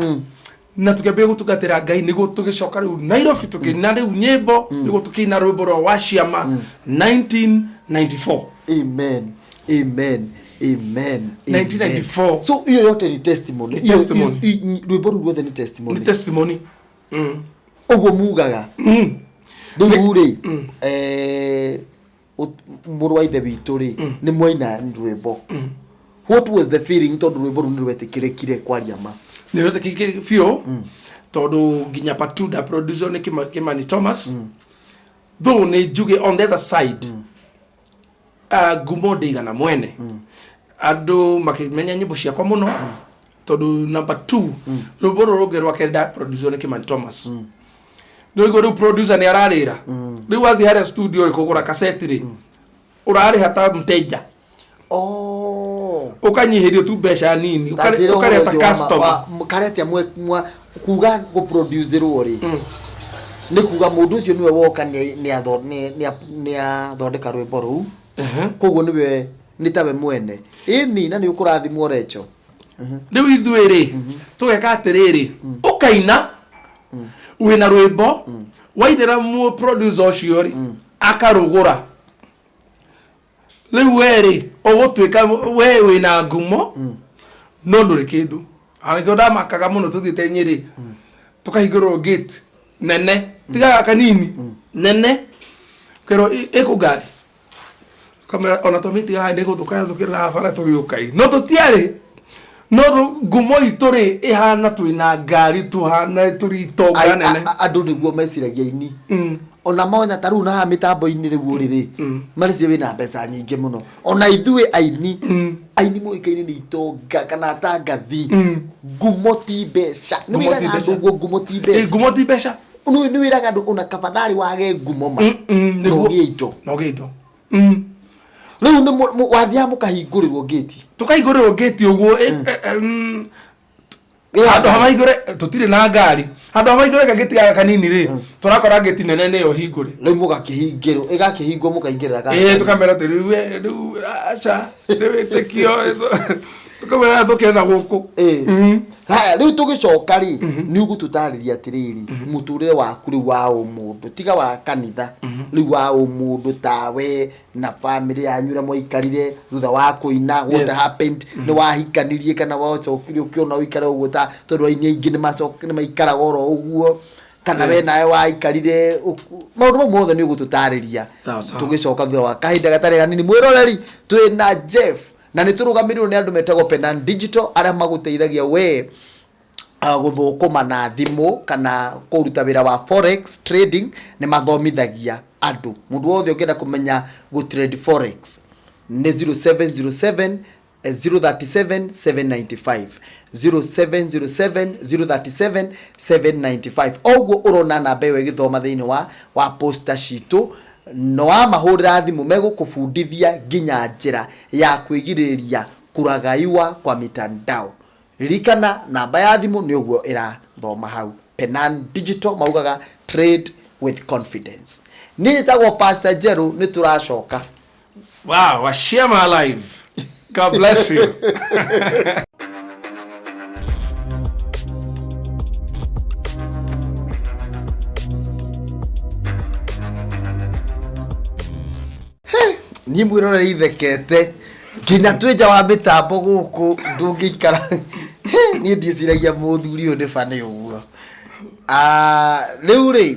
na tũkĩambia gũtungatĩra Ngai, nĩguo tũgĩcoka rĩu Nairobi, tũkĩina rĩu nyĩmbo, nĩguo tũkĩina rwĩmbo rwa Waciama 1994. Amen, amen, amen. 1994. So hiyo yote ni testimony. Ni testimony. Rwĩmbo rũu ruothe nĩ testimony. Nĩ testimony. Ũguo mugaga. Rĩu rĩ, mũrũ wa ithe witũ rĩ, nĩ mwaina rwĩmbo. What was the feeling tondũ rwĩmbo rũu nĩ rwetĩkĩrĩkire kwaria ma? Nä rwetĩkĩrĩkire biũ, tondũ nginya patuda producer nĩ Kimani Thomas. Though nĩ njuge on the other side, ngumo ndĩigana mwene, andũ makĩmenya nyĩmbo ciakwa mũno, tondũ number 2 rwĩmbo rũrũ rũngĩ rwa kerĩ nda producer nĩ Kimani Thomas. Nĩ ũguo rĩu producer nĩ ararĩra. Rĩu wathiĩ harĩa studio rĩ kũgũra kaseti rĩ, ũrarĩha ta mteja. Oh. Ũkanyihĩrio tu mbeca nini. Ta njĩra ũhoro ũkarĩa ta ũcio wa customer. Karĩa atĩa kuga gũproducerwo rĩ, nĩ kuga mũndũ ũcio nĩwe woka nĩ athondeka rwĩmbo rũu. Koguo nĩwe nĩ tawe mwene ĩni na nĩ ũkũrathimwo recho. Rĩu ithuĩ rĩ tũgeka atĩrĩrĩ, ũkaina wĩna rwĩmbo, wainĩra producer ũcio rĩ, akarũgũra. Rĩu we rĩ ũgũtuĩka we wĩna ngumo no ndũrĩ kĩndũ. Anakĩo ndamakaga mũno tũthiĩte Nyĩrĩ, tũkahingũrĩrwo gate nene, tigaga kanini, nene, kerwo ĩkũ ngari kamera ona twamĩtiga haha nĩgũthũka yathũkĩra bara tũgĩũka. No tũtiarĩ no ngumo itũ rĩ ĩhana twĩna ngari, tũhana tũrĩ itonga nene. Andũ nĩguo meciragia ini ona monya ta rĩu na haha mĩtambo-inĩ rĩu ũrĩ rĩ, marĩcie wĩna mbeca nyingĩ mũno. Ona ithuĩ aini mũĩkaine nĩ itonga kana atangathi, ngumo ti mbeca. Nĩ Ngumo ti wĩraga mbeca. andũ ũguo, ngumo ti Ĩ, mbeca? Ngumo ti mbeca. Nĩ wĩraga andũ ona kabatharĩ wage ngumo ma na nĩguo. ũgĩe indo. Na ũgĩe indo. Rĩu nĩ wathiaga mũkahingũrĩrwo ngĩti? Tũkaihingũrĩrwo ngĩti ũguo handũ ha mahingũre, tũtirĩ na ngari, handũ ha mahingũre gagĩti gaka kanini rĩ, tũrakora ngĩti nene nĩyo hingũre. Rĩu mũgakĩhingĩrwo, ĩgakĩhingwo mũkaingĩrĩra Ĩ, tũkamera atĩ rĩu rĩu aca nĩ wĩtĩkio, tũkamera tũkĩenda gũkũ. Haya, rĩu tũgĩcoka rĩ, nĩ ũgũtũtarĩria atĩrĩrĩ, mũtũrĩre waku rĩu wa ũmũndũ, tiga wa kanitha, rĩu wa ũmũndũ tawe na bamĩrĩ yanyu ũrĩa mwaikarire thutha wa kũina, what happened, nĩ wahikanirie kana wacokire ũkĩona ũikare ũguo, ta tondũ aini aingĩ nĩ maikaraga oro ũguo, kana we nawe waikarire maũndũ mau mothe nĩ ũgũtũtarĩria. Sawa, sawa. Tũgĩcoka thutha wa kahinda gatarĩ kanini. Mwĩroreri, twĩ na Jeff na nĩ tũrũgamĩrĩirwo nĩ andũ metagwo Penan Digital, arĩa magũteithagia we gũthũkũma na thimũ kana kũruta wĩra wa forex trading. Nĩ mathomithagia andũ. Mũndũ wothe ũngĩenda kũmenya gũtrade forex nĩ 0707 037 795, 0707 037 795. Oguo ũrona namba ĩyo ĩgĩthoma thĩinĩ wa poster citũ, no wamahũrĩra thimũ megũkũbundithia nginya njĩra ya kwĩgirĩrĩria kũragaiwa kwa mitandao. Ririkana namba ya thimũ nĩ ũguo ĩrathoma hau. Penan Digital maugaga trade with confidence. Niĩ njĩtagwo Pastor Njerũ, nĩ tũracoka. Wow, Washiama alive. God bless you. Niĩ mwĩroreri ithekete nginya twĩ nja wa mĩtambo gũkũ ndũngĩikara. Niĩ ndiĩciragia mũthuri ũyũ nĩ bani ũguo. Ah, rĩu rĩ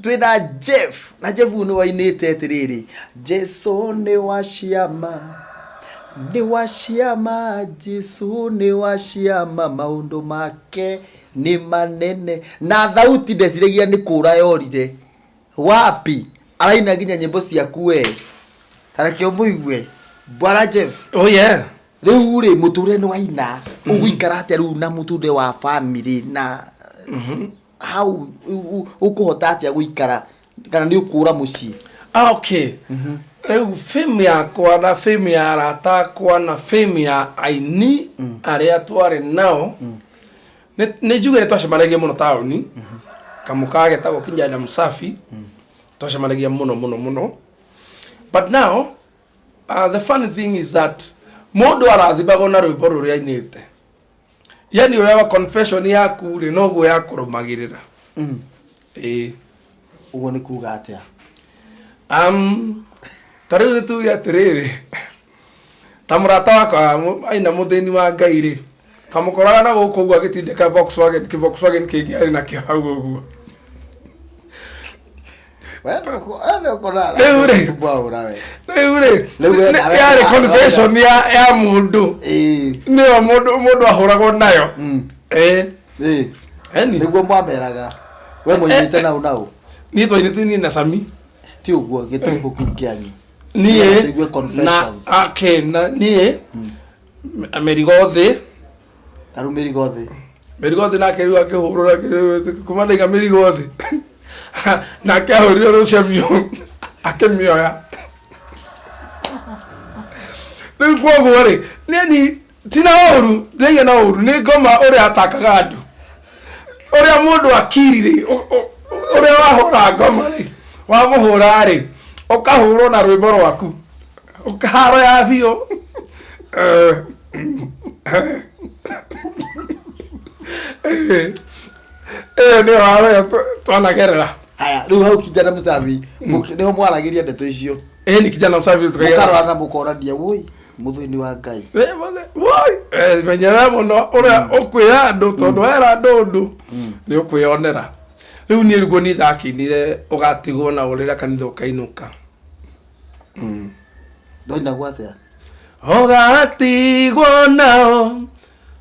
twĩna Jeff, na Jeff ũyũ nĩ wainĩte atĩrĩrĩ, Jesu nĩ wa ciama, nĩ wa ciama, Jesu nĩ wa ciama, maũndũ make nĩ manene. Na thauti ndeciragia nĩ kũra yorire wapi, araina nginya nyĩmbo ciaku we. Tareke ũmũigue, bwana Jeff. Oh yeah. Rĩu rĩ, mũtũrĩre nĩ waina, ũgũikara atĩa rĩu na mũtũrĩre wa family na hau ũkũhota atĩa gũikara kana nĩ ũkũra mũciĩ? Ah, okay. Rĩu fame yakwa na fame ya arata akwa na fame ya aini arĩa twarĩ nao, nĩ njuge nĩ twacemanagia mũno taũni kamũkawa getagwo Kijana Msafi. Twacemanagia mũno mũno mũno, but now the funny thing is that mũndũ arathimagwo na rwĩmbo rũrĩa ainĩte, yani ũrĩa wa confession yaku rĩ, noguo yakũrũmagĩrĩra. Ĩĩ. Ũguo nĩ kuga atĩa? Ta rĩu nĩ tuge atĩrĩrĩ, ta mũrata wakwa aina mũthĩni wa Ngai rĩ, kamũkoraga na gũkũ ũguo agĩtindĩka Volkswagen, kĩ Volkswagen kĩngĩ arĩ nakĩo hau ũguo. Rĩu rĩ. Rĩu rĩ, Rĩu we nawe- yarĩ confession ya mũndũ, nĩyo mũndũ ahũragwo nayo. Eh, eni. Nĩguo mwameraga we mũinĩte nau nau? Niĩ twainĩte niĩ na Sami. Ti ũguo gĩtiribũ kĩu kĩanyu. Niĩ Tũigue na confessions. Okay, na niĩ mĩrigo thĩ. Tarĩu mĩrigo thĩ. Mĩrigo thĩ nake rĩu akĩhũrũra kuma ndaiga mĩrigo thĩ, nake ahũrire rũcemio akĩmĩoya. Rĩu kwoguo rĩ, niĩ tina ũru ndĩaiga na ũru nĩ ngoma ũrĩa atakaga andũ, ũrĩa mũndũ akiri rĩ, ũrĩa wahũra ngoma rĩ, wamũhũra rĩ, ũkahũrwo na rwĩmbo rwaku ũkaharo ya biũ. Ĩyo nĩyo haro ĩyo twanagerera. Haya, rĩu hau Kijana Msafi nĩho mwaragĩria ndeto icio? Ĩĩ, nĩ Kijana Msafi tũkaigana. Mũkarora na mũkorania, woi mũthũini wa Ngai. Woi, menyerera mũno ũrĩa ũkwĩra andũ, tondũ wera andũ ũndũ nĩ ũkwĩyonera. Rĩu niĩ rĩguo niĩ ndakinire ũgatigwo na ũrĩra kanitha ũkainũka. Ndoinagwo atĩa? Ũgatigwo nao,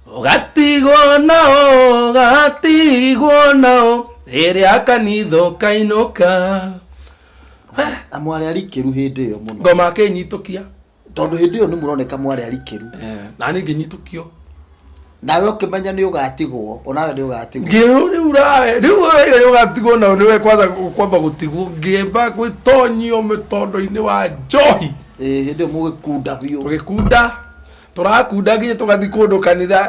ũgatigwo nao, ũgatigwo nao rĩrĩa kanitha ũkainũka. Na mwarĩ arikĩru hĩndĩ ĩyo mũno? Ngoma akĩnyitũkia. Tondũ hĩndĩ ĩyo nĩ mũroneka mwarĩ arikĩru. Na niĩ ngĩnyitũkio. Nawe ũkĩmenya nĩ ũgatigwo, onawe nĩ ũgatigwo. Ngĩrwo rĩu rawe rĩu ũraiga nĩ ũgatigwo nao, nĩwe kwanza kwamba gũtigwo, ngĩamba gwĩtonyio mĩtondo-inĩ wa njohi. Ĩĩ, hĩndĩ ĩyo mũgĩkunda biũ. Tũgĩkunda, tũrakunda nginya tũgathiĩ kũndũ kanitha,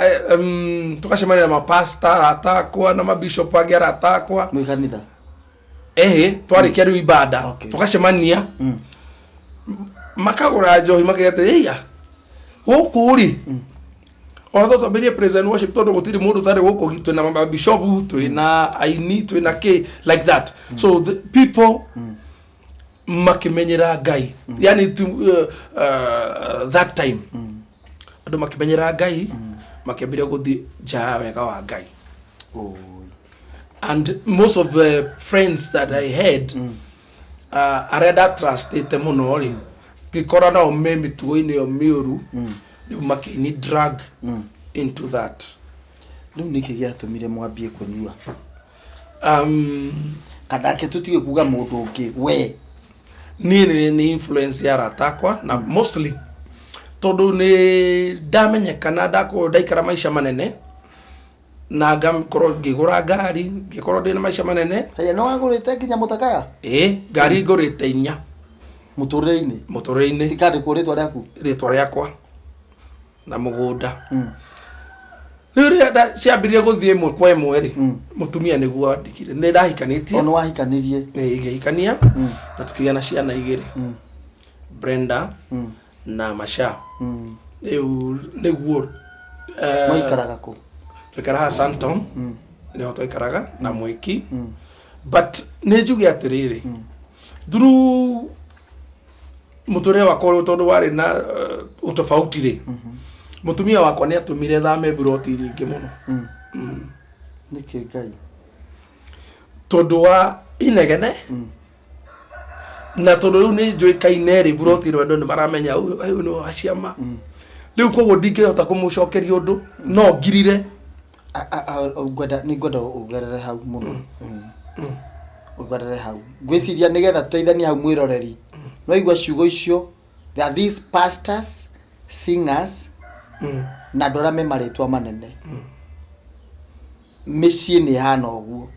tũgacemania na mapasta arata akwa na mabishop angĩ arata akwa. Mwĩ kanitha? Ĩhĩ, twarĩkia rĩu ibada, tũgacemania, makagũra njohi, makaiga atĩ ĩya gũkũ rĩ, ona to twambĩrĩrie praise and worship, tondũ gũtirĩ mũndũ ũtarĩ gũkũ, twĩna mabishop, twĩna aini, twĩna kĩ, like that. So the people makĩmenyera Ngai, yani to, that time andũ makĩmenyera Ngai, makĩambĩrĩria gũthiĩ nja ya wega wa Ngai. Oi. And most of the friends that I had, arĩa ndatrustĩte mũno rĩ, ngĩkora nao me mĩtugo-inĩ ĩyo mĩũru, rĩu makĩni drag into that. Rĩu nĩkĩ gĩatũmire mwambie kũnyua? Kana ke tũtige kuga mũndũ ũngĩ, we? Niĩ nĩ influence ya arata akwa, na mostly tondũ nĩ ndamenyekana, ndakorwo ndaikara maica manene na ngakorwo ngĩgũra ngari, ngĩkorwo ndĩna maica manene. Haya, nĩ wagũrĩte nginya mũtakaya? Ĩ, ngari ngũrĩte inya. Mũtũrĩre-inĩ? Mũtũrĩre-inĩ. Cikandĩkwo rĩtwa rĩaku? Rĩtwa rĩakwa na mũgũnda. Rĩu rĩrĩa ciambĩrĩria gũthiĩ ĩmwe kwa ĩmwe rĩ, mũtumia nĩguo andĩkire, nĩ ndahikanĩtie. O nĩ wahikanirie? Ĩ, ngĩhikania na tũkĩgĩa na ciana igĩrĩ, Brenda na Masha. Rĩu nĩguo Mwaikaraga kũ? Twaikaraga Santon, nĩho twaikaraga na mwĩki. But nĩ njuge atĩrĩrĩ, through mũtũrĩre wakwa ũrĩa tondũ warĩ na ũtofauti rĩ, mũtumia wakwa nĩ atũmire thame mburoti nyingĩ mũno. Nĩkĩ Ngai? Tondũ wa inegene, na tondũ rĩu nĩ njũĩkaine rĩ, mburoti ĩno andũ nĩ maramenya ũyũ ũyũ nĩ wa ciama. Rĩu koguo ndingĩhota kũmũcokeria ũndũ, no ngirire. Ngwenda nĩ ngwenda ũgerere hau mũno. Ũgerere hau, ngwĩciria nĩgetha tũteithanie hau. Mwĩroreri, no igua ciugo icio, there are these pastors, singers na andũ arĩa me marĩtwa manene, mĩciĩ nĩ ĩhana ũguo.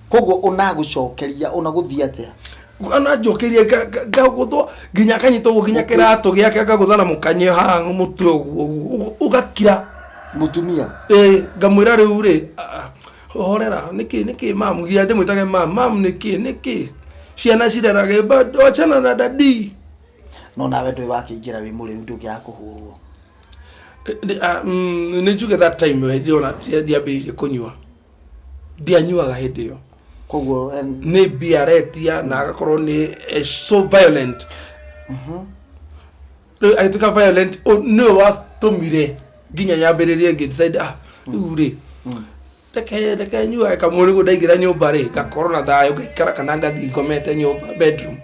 Koguo ũnagũcokeria ũnagũthiĩ atĩa? Ananjũkĩrie ngagũthwo nginya akanyita ũguo nginya kĩratũ gĩake, akagũtha na mũkanyio haha mũtwe ũguo ũguo, ũgakira. Mũtumia? Ĩ, ngamwĩra rĩu rĩ, horera, nĩkĩ nĩkĩ mam, nginya ndĩmwĩtage mam, mam, nĩkĩ nĩkĩ ciana cirerage, but wachana na daddy. No nawe ndũĩ wakĩingĩra wĩ mũrĩu, ndũngĩaga kũhũrwo. Nĩ njuge that time hĩndĩ ĩyo ona ndiambĩrĩirie kũnyua, ndianyuaga hĩndĩ ĩyo. Koguo Nĩ mbia aretia na agakorwo nĩ so violent. Rĩu agĩtuĩka violent, nĩwe watũmire nginya nyambĩrĩrie ngĩ decide, rĩu rĩ. Reke reke nyuage kamwe nĩguo ndaingĩra nyũmba rĩ, ngakorwo na thayũ, ngaikara kana ngathiĩ ngomete nyũmba bedroom,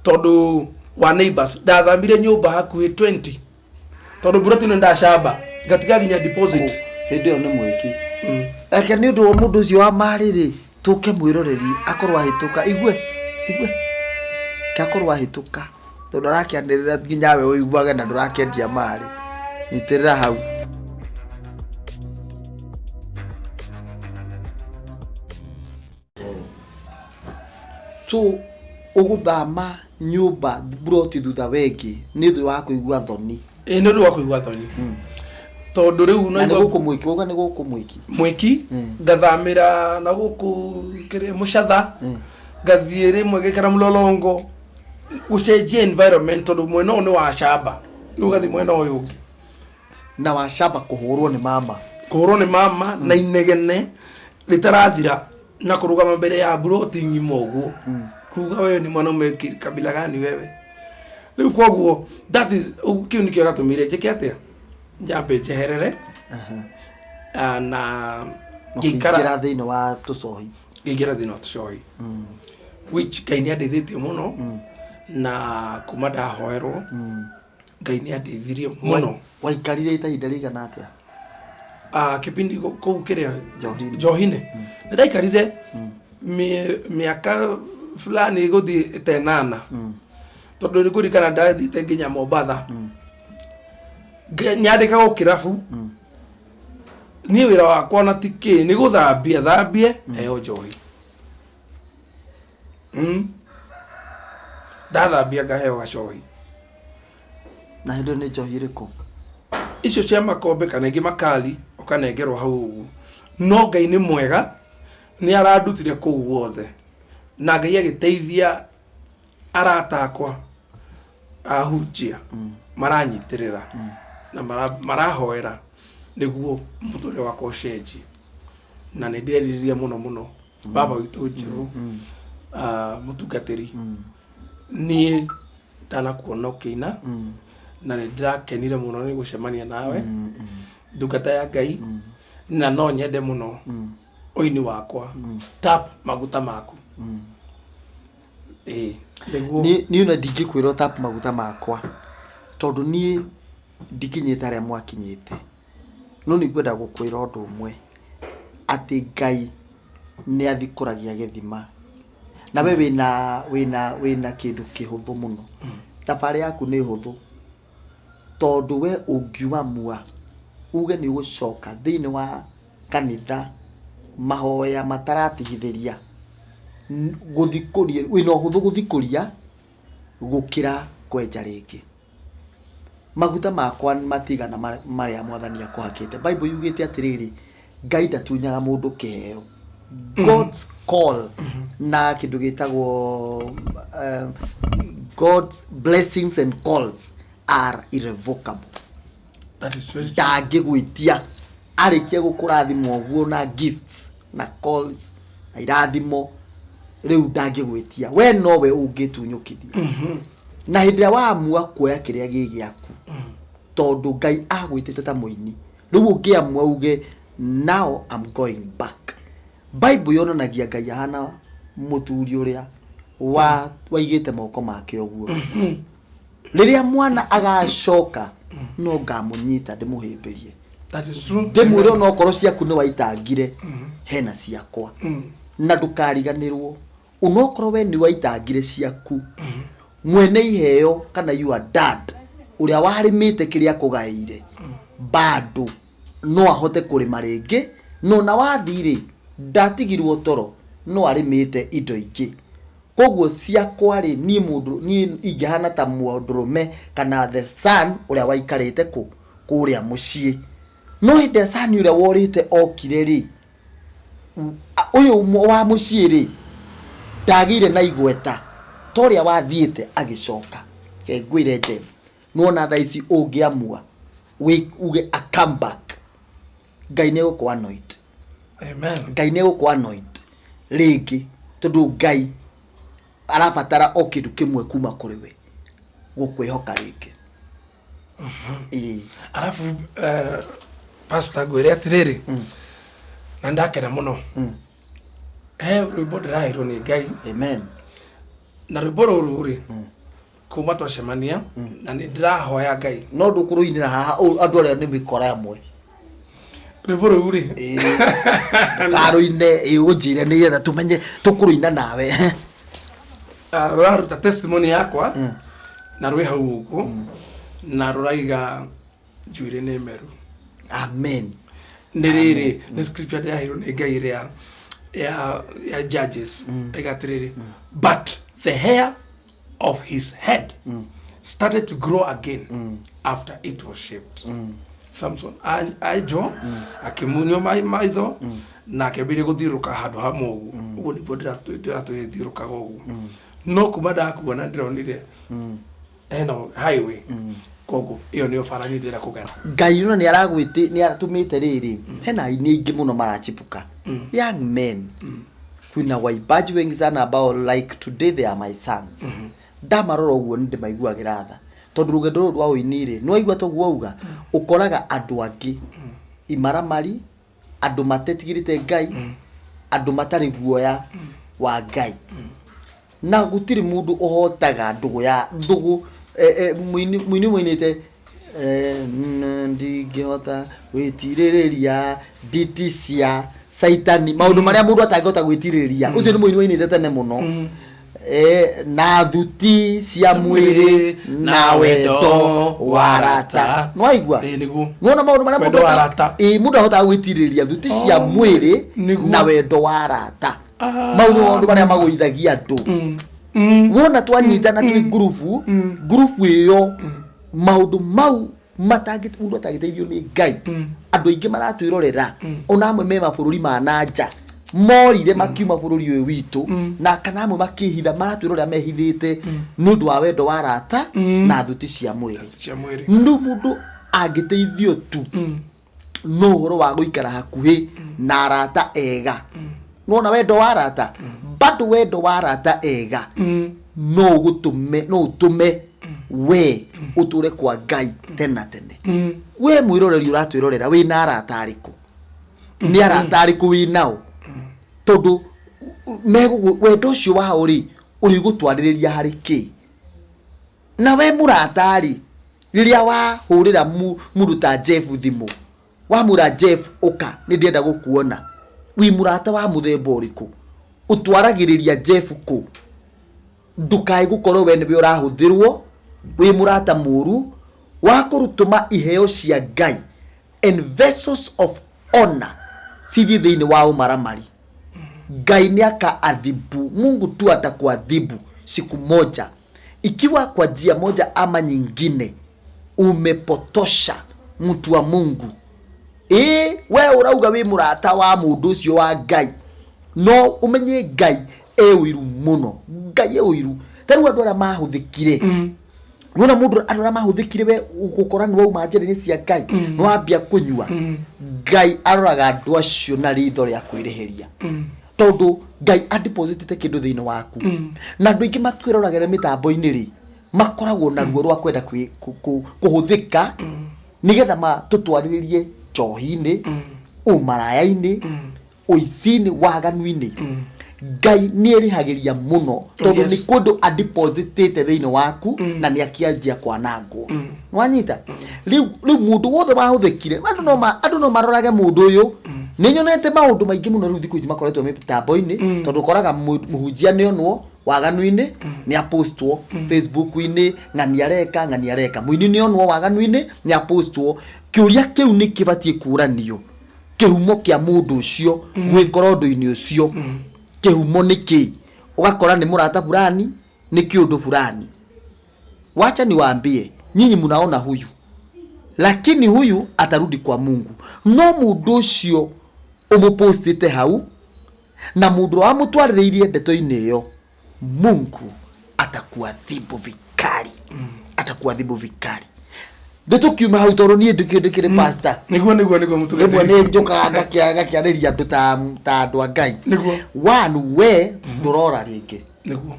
tondũ wa neighbors. Ndathamire nyũmba hakuhĩ 20 tondũ mburoti ĩno ndacamba ngatiga nginya deposit. Hĩndĩ ĩyo nĩ mwĩki. Eke nĩ ũndũ wa mũndũ ũcio wa marĩ rĩ, tũke mwĩroreri akorwo ahĩtũka, igue igue ke akorwo ahĩtũka, tondũ arakĩanĩrĩra nginya we ũiguage na ndũrakĩendia marĩ. Nyitĩrĩra hau. So ũgũthama nyũmba mburoti thutha wengĩ nĩ ũndũ wa kũigua thoni? Ĩ, nĩ ũndũ wa kũigua thoni, tondũ rĩu na nĩ gũkũ mwĩki wauga nĩ gũkũ mwĩki. Mwĩki. Ngathamĩra na gũkũ kĩrĩa mũcatha, ngathiĩ rĩmwe gĩkara mũlolongo, gũcenjia environment, tondũ mwena ũyũ nĩ wa camba, rĩu ũgathiĩ mwena ũyũ ũngĩ. Na wacamba kũhũrwo nĩ mama. Kũhũrwo nĩ mama na inegene rĩtarathira na kũrũgama mbere ya mburoti ng'ima ũguo kuga, "Wewe ni mwanaume kabila gani wewe?" Rĩu koguo that is kĩu nĩkĩo gatũmire njĩke atĩa, njambe njeherere. Ah, na ngĩikara ũkĩingĩra thĩinĩ wa tũcohi. Ngĩingĩra thĩinĩ wa tũcohi, which Ngai nĩ andeithĩtie mũno, na kuma ndahoerwo Ngai nĩ andeithirie mũno. Waikarire ta ihinda rĩigana atĩa? Ah, kĩpindi kũu kĩrĩa Njohi-inĩ. Njohi-inĩ nĩ ndaikarire mĩaka fulani gũthiĩ ta ĩnana, tondũ nĩ kũririkana ndathiĩte nginya Mombatha. Nyandĩkagwo kĩrabu. Niĩ wĩra wakwa na ti kĩ, nĩ gũthambia thambie heo njohi. Ndathambia ngaheo gacohi. Na hĩndĩ ĩyo nĩ njohi ĩrĩkũ? Icio cia makombe kana ingĩ makali, ũkanengerwo hau ũguo. No Ngai nĩ mwega, nĩ arandutire kũu guothe, na Ngai agĩteithia arata akwa ahunjia maranyitĩrĩra na marahoera nĩguo mũtũrĩre wakwa ũcenjie. Na nĩ ndĩrerirĩria mũno mũno baba witũ Njerũ, ah, mũtungatĩri, niĩ ndanakuona ũkĩina na nĩ ndĩrakenire mũno nĩ gũcemania nawe, ndungata ya Ngai, na no nyende mũno ũini wakwa tap maguta maku. Ĩĩ, nĩguo. Niĩ ona ndingĩkwĩra tap maguta makwa, tondũ niĩ ndikinyĩte harĩa mwakinyĩte, no nĩ ngwenda gũkwĩra ũndũ ũmwe, atĩ Ngai nĩ athikũragia gĩthima, na we wĩna kĩndũ kĩhũthũ mũno. Thabarĩ yaku nĩ hũthũ, tondũ we ũngiuma mua uge nĩ ũgũcoka thĩinĩ wa kanitha mahoya mataratigithĩria gũthikũria, wĩna ũhũthũ gũthikũria gũkĩra kwenja rĩngĩ. Maguta makwa matigana marĩa Mwathani akũhakĩte. Bible yugĩte atĩrĩrĩ, Ngai ndatunyaga mũndũ kĩheo. God's call na kĩndũ gĩtagwo God's blessings and calls are irrevocable. That is very true. Ndangĩgwĩtia arĩkia gũkũrathima ũguo na gifts na calls na irathimo, rĩu ndangĩgwĩtia, we nowe ũngĩtunyũkithia. Na hĩndĩ ĩrĩa waamua kuoya kĩrĩa gĩ gĩaku, tondũ Ngai agwĩtĩte ta mũini, rĩu ũngĩamua uge, "Now I'm going back," Bible yonanagia Ngai ahana mũthuri ũrĩa wa waigĩte moko make ũguo, rĩrĩa mwana agacoka no ngamũnyita ndĩmũhĩmbĩrie. That is true. Ndĩmwĩre ona okorwo ciaku nĩ waitangire, hena ciakwa, na ndũkariganĩrwo onokorwo we nĩ waitangire ciaku, mwene iheo kana your dad ũrĩa warĩmĩte kĩrĩa akũgaĩire bado no ahote kũrĩma rĩngĩ. No na wathi-rĩ, ndatigirwo toro, no arĩmĩte indo ingĩ. Koguo ciakwa rĩ, niĩ mũndũ niĩ ingĩhana ta mũndũrũme kana the son ũrĩa waikarĩte kũ kũrĩa mũciĩ. No hĩndĩ ĩrĩa son ũrĩa worĩte okire rĩ, ũyũ wa mũciĩ rĩ, ndagĩire na igweta ta ũrĩa wathiĩte agĩcoka. Reke ngwĩre Jeff, nĩwona thaa ici ũngĩamua uge a come back, Ngai nĩ egũkũ anoint. Amen. Ngai nĩ egũkũ anoint rĩngĩ, tondũ Ngai arabatara o kĩndũ kĩmwe kuma kũrĩ we, gũkwĩhoka rĩngĩ. Ĩĩ. Arabu pastor, ngwĩre atĩrĩrĩ. Na ndakena mũno. He rwĩmbo ndĩraheirwo nĩ Ngai. Amen. Na rwĩmbo rũrũ rĩ, kuma twacemania na nĩ ndĩrahoya Ngai. No ndũkũrũinĩra haha andũ arĩa nĩ mĩkora amwe. Rwĩmbo rũu rĩ, Karũine, ĩ, ũnjĩre nĩgetha tũmenye tũkũrũina nawe. Ah, rũraruta testimony yakwa na rwĩ hau ũguo na rũraiga njuĩrĩ nĩ meru. Amen. Nĩ rĩrĩ, nĩ scripture ndĩraheirwo nĩ Ngai ĩrĩa ya Judges, ĩga atĩrĩrĩ, "But the hair of his head started to grow again after it was shaved." Samson enjwo, akĩmunywo maitho na akĩambĩrĩria gũthiũrũrũka handũ hamwe ũguo. Ũguo nĩguo ndĩratũgĩthiũrũkaga ũguo, no kuma ndakuona ndĩronire hena highway, koguo ĩyo nĩyo bara niĩ ndĩrenda kũgera. Ngai ona nĩ aragwĩtĩ, nĩ atũmĩte rĩrĩ, hena aini aingĩ mũno marachipuka, young men. Kwĩna waimbaji wengi sana ambao like today they are my sons. Ndamarora ũguo nĩ ndĩmaiguagĩra tha, tondũ rũgendo rũrũ rwa ũini rĩ, nĩ waigua toguo auga, ũkoraga andũ angĩ imaramari, andũ matetigĩrĩte Ngai, andũ matarĩ guoya wa Ngai, na gũtirĩ mũndũ ũhotaga ndũgũ ya ndũgũ. Mũini mũinĩte, "Ndingĩhota gwĩtirĩrĩria nditi cia Caitani," maũndũ marĩa mũndũ atangĩhota gwĩtirĩrĩria. Ũcio nĩ mũini wainĩte tene mũno. Na thuti cia mwĩrĩ na wendo wa rata, nĩwaigua? Ĩĩ, nĩguo. Nĩwona maũndũ marĩa Wendo mũndũ wa rata. Ĩĩ, mũndũ ahotaga gwĩtirĩrĩria thuti cia mwĩrĩ Nĩguo. na wendo wa rata. Mau nĩ maũndũ marĩa magũithagia andũ. Wona twanyitana twĩ ngurubu, ngurubu ĩyo, maũndũ mau matangĩ mũndũ atangĩteithio nĩ Ngai. Andũ aingĩ maratwĩrorera, ona amwe me mabũrũri ma nanja morire makiuma bũrũri ũyũ witũ, na kana amwe makĩhitha, maratwĩrorera mehithĩte nĩ ũndũ wa wendo wa rata na thuti cia mwĩrĩ. Cia mwĩrĩ. Rĩu mũndũ angĩteithio tu no ũhoro wa gũikara hakuhĩ na arata ega. Nona wendo wa arata, bado wendo wa arata ega no ũgũtũme, no ũtũme we ũtũre kwa Ngai tene na tene. We mwĩroreri ũratwĩrorera, wĩna arata arĩkũ? Nĩ arata arĩkũ wĩ nao? Tondũ wendo ũcio wao rĩ, ũrĩgũtwarĩrĩria harĩ kĩ? Na we mũrata rĩ, rĩrĩa wahũrĩra mũndũ ta Jeff thimũ, wamwĩra, "Jeff, ũka, nĩ ndĩrenda gũkuona," wĩ mũrata wa mũthemba ũrĩkũ? Ũtwaragĩrĩria Jeff kũ? Ndũkae gũkorwo we nĩwe ũrahũthĩrwo, wĩ mũrata mũru wa kũrutũma iheo cia Ngai and vessels of honor cithiĩ thĩinĩ wa ũmaramari. Ngai nĩ akaadhibu. Mungu tu atakuadhibu siku moja ikiwa kwa njia moja ama nyingine umepotosha mtu wa Mungu. Ĩĩ, we ũrauga wĩ mũrata wa mũndũ ũcio wa Ngai, no ũmenye Ngai e ũiru mũno. Ngai e ũiru. Ta rĩu andũ arĩa mahũthĩkire, nona mũndũ, andũ arĩa mahũthĩkire, we gũkora nĩ wauma njĩra-inĩ cia Ngai, nĩ wambia kũnyua, Ngai aroraga andũ acio na ritho rĩa kwĩrĩhĩria, tondũ Ngai adepositĩte kĩndũ thĩinĩ waku. Na andũ aingĩ matwĩroragĩra mĩtambo-inĩ rĩ, makoragwo na ruo rwa kwenda kũhũthĩka nĩgetha matũtwarĩrĩrie njohi-inĩ, ũmaraya-inĩ, ũici-inĩ, waganu-inĩ. Ngai nĩ erĩhagĩria mũno, tondũ nĩ kũndũ adepositĩte thĩinĩ waku na nĩ akĩanjia kwanangwo. Nĩwanyita? Rĩu mũndũ wothe wahũthĩkire, andũ no marorage mũndũ ũyũ. Nĩ nyonete maũndũ maingĩ mũno rĩu thikũ ici makoretwo mĩtambo-inĩ, tondũ ũkoraga mũhunjia nĩ onwo waganu-inĩ, nĩ apostwo Facebook-inĩ, ng'ani areka, ng'ani areka. Mũini nĩ onwo waganu-inĩ, nĩ apostwo. Kĩũria kĩu nĩ kĩbatiĩ kũranio, kĩhumo kĩa mũndũ ũcio gwĩkora ũndũ-inĩ ũcio, kĩhumo nĩ kĩ? Ũgakora nĩ mũrata fulani, nĩ kĩũndũ fulani. Wacha niwaambie nyinyi, mnaona huyu, lakini huyu atarudi kwa Mungu. No mũndũ ũcio ũmũpostĩte hau na mũndũ ũrĩa wamũtwarĩrĩirie ndeto-inĩ ĩyo, Mungu atakuadhibu vikali, atakuadhibu vikali. Ndĩtũkiuma hau, tondũ niĩ ndĩkĩrĩ pastor. Nĩguo mũtũgĩte. Rĩmwe nĩ njũkaga ngakĩarĩria andũ ta andũ a Ngai. One, we ndũrora rĩngĩ.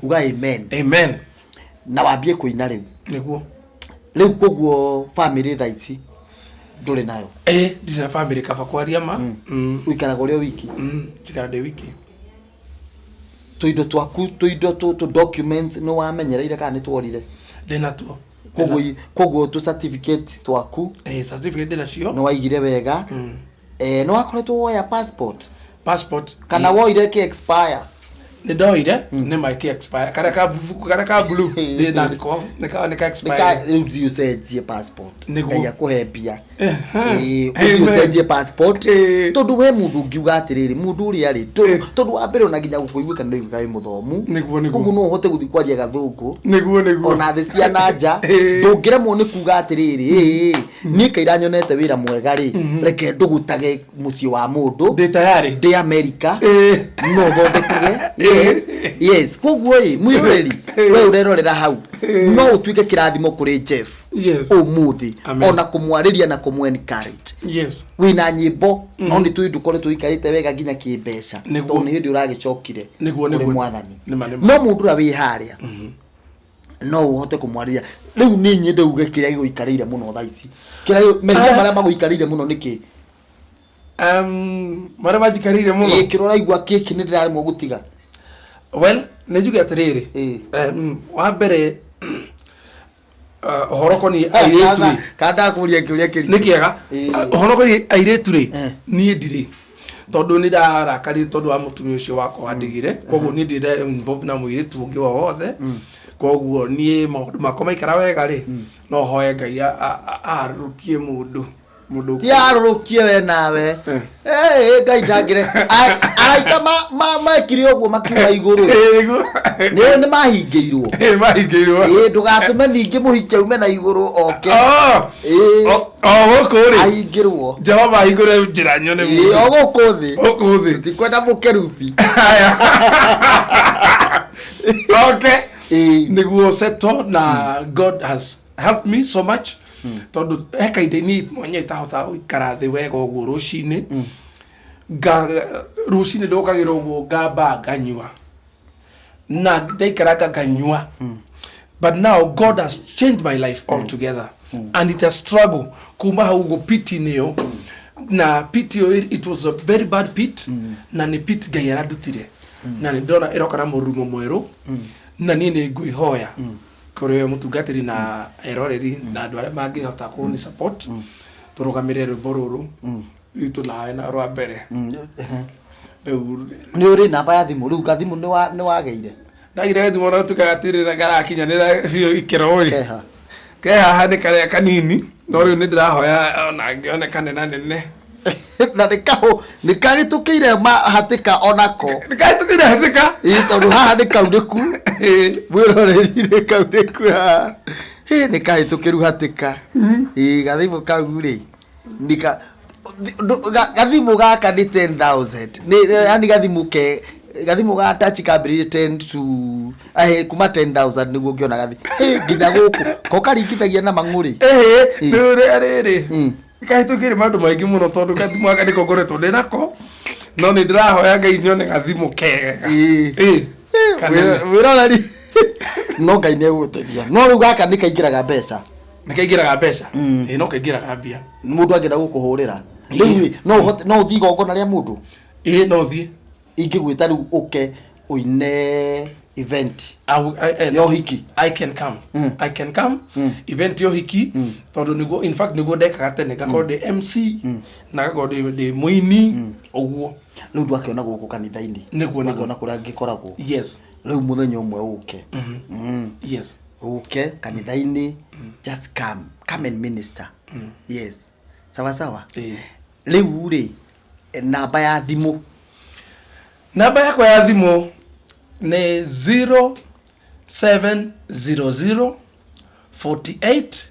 Uga amen. Amen. Na wambie kũina rĩu. Rĩu koguo family thaa ici? Ndũrĩ nayo? Ĩ, ndirĩ na family, kaba kwaria ma. Ũikaraga ũrĩ o wiki? Njikara ndĩ wiki. Tũindo twaku, tũindo tũ documents nĩ wamenyereire kana nĩ tworire? Ndĩ natuo. Koguo tũ certificate twaku? Ĩ, certificate ndĩ nacio. Nĩ waigire wega. Nĩ wakoretwo woya passport? Passport. Kana woire kĩ expire? Nĩ ndoire, nĩ ma ĩkĩ expire, karĩa ka blue ndĩ nako nĩ ka expire. Rĩu thiĩ ũcenjie passport. Nĩguo. Ngai akũhe mbia. Ĩĩ, Amen. ũthiĩ ũcenjie passport. Ĩĩ. Tondũ we mũndũ ũngiuga atĩrĩrĩ, mũndũ ũrĩa rĩ, tondũ wa mbere ona nginya gũkũiguĩka nĩ ũraiguĩka wĩ mũthomu. Nĩguo. Koguo no ũhote gũthiĩ kwaria gathũngũ Nĩguo. ona thĩ cia na nja. Ndũngĩremwo nĩ kuga atĩrĩrĩ, "Ĩĩ, niĩ kaira nyonete wĩra mwega rĩ, reke ndũgũtage mũciĩ wa mũndũ." Ndĩ tayarĩ. Ndĩ Amerika. No thondekage. Yes, koguo ĩ, mwĩroreri, we ũrerorera hau, no ũtuĩke kĩrathimo kũrĩ Jeff ũmũthĩ. Amen. Ona kũmwarĩria na kũmũ encourage. Wĩna nyĩmbo, no nĩ tũĩ ndũkoretwo ũikarĩte wega nginya kĩmbeca, tondũ nĩ hĩndĩ ũragĩcokire Nĩguo, kũrĩ mwathani. Nĩma. No mũndũ ũrĩa wĩ harĩa no ũhote kũmwarĩria rĩu, nĩ nyende uge kĩrĩa gĩgũikarĩire mũno thaa ici, kĩrĩa mehia marĩa magũikarĩire mũno nĩ kĩ? Marĩa manjikarĩire mũno? Ĩ, kĩrĩa ũraigua kĩkĩ nĩ ndĩraremwo gũtiga. Well, nĩ njuge atĩrĩrĩ, wa mbere, ũhoro koniĩ airĩtu rĩ, Kana ndakũria kĩũria kĩritũ? Nĩ kĩega. Ũhoro koniĩ airĩtu rĩ, niĩ ndirĩ, tondũ nĩ ndarakarire tondũ wa mũtumia ũcio wakwa wandigire, koguo niĩ ndirĩ involved na mũirĩtu ũngĩ o wothe. Koguo niĩ maũndũ makwa maikara wega rĩ, no hoe Ngai aharũrũkie mũndũ. Ti arũrũkie we nawe. Ngai ndangĩre araika mekire ũguo makiuma igũrũ. Nĩguo. Nĩ mahingĩirwo. Ĩ, mahingĩirwo. Ĩ, ndũgatũme ningĩ mũhiki aume na igũrũ oke. Oh, o gũkũ rĩ, ahingĩrwo. Jehova ahingũre njĩra nyone. Ĩ, o gũkũ thĩ. Gũkũ thĩ. Tũtikwenda mũkerubi. Okay, nĩguo settle na God has helped me so much, tondũ he kahinda niĩ mwenyewe itahotaga gũikara thĩ wega ũguo rũcinĩ. Nga rũcinĩ ndũkagĩra ũguo, ngamba nganyua na ndaikaranga nganyua. But now God has changed my life altogether, and it has struggle kuma hau ũguo pit-inĩ ĩyo, na pit ĩyo, it was a very bad pit, na nĩ pit Ngai arandutire, na nĩ ndona ĩroka na mũrurumo mwerũ. Na niĩ nĩ ngwĩhoya kũrĩ we mũtungatĩri na eroreri na andũ arĩa mangĩhota kũni support, tũrũgamĩrĩre rwĩmbo rũrũ ritũ nawe na rwa mbere rĩu. Nĩ ũrĩ namba ya thimũ rĩu? Gathimũ nĩ wagĩire? Ndagire gathimũ, ona gũtuĩka gatirĩ karakinyanĩra biũ ikĩro ĩ. Keha? Ke haha, nĩ karĩa kanini, no rĩu nĩ ndĩrahoya ona ngĩonekane na nene. Na nĩ kahũ nĩ kagĩtũkĩire hatĩka onako. Nĩ kahĩtũkĩire hatĩka. Ĩ, tondũ haha nĩ kaunĩku. Mwĩroreri, nĩ kaunĩku haha. Ĩ, nĩ kahĩtũkĩru hatĩka. Ĩ, gathimũ kau rĩ, nika gathimũ gaka nĩ 10,000, nĩ yani gathimũ ke gathimũ ga touch kambĩrĩirie 10 to kuma 10,000 nĩguo ũngĩona gathi. Ĩ, nginya gũkũ ko karingithagia na mang'ũrĩ. Ĩhĩ, nĩ ũrĩa rĩrĩ kahĩtũkĩire maũndũ maingĩ mũno, tondũ gathimũ gaka nĩko ngoretwo ndĩ nako, no nĩ ndĩrahoya Ngai nyone gathimũ kega. Ĩ, kanene. Mwĩroreri, no Ngai nĩ egũgũteithia, no rĩu gaka nĩ kaingĩraga mbeca. Nĩ kaingĩraga mbeca. Ĩ, no kaingĩraga mbia. Mũndũ angĩenda gũkũhũrĩra rĩu ĩ, no ũhote, no ũthiĩ igongona rĩa mũndũ? Ĩ, no thiĩ. Ingĩgwĩta rĩu ũke ũine event ya ũhiki? I can come. I can come. Event ya ũhiki, tondũ nĩguo, in fact, nĩguo ndekaga tene, ngakorwo ndĩ MC na ngakorwo ndĩ mũini ũguo. Rĩu ndwakĩona gũkũ kanitha-inĩ? Nĩguo. Ndwakĩona kũrĩa ngĩkoragwo? Yes. Rĩu mũthenya ũmwe ũke. Ũke kanitha-inĩ, just come and minister. Yes, sawa sawa. Rĩu rĩ, namba ya thimũ? Namba yakwa ya thimũ nĩ 0700 48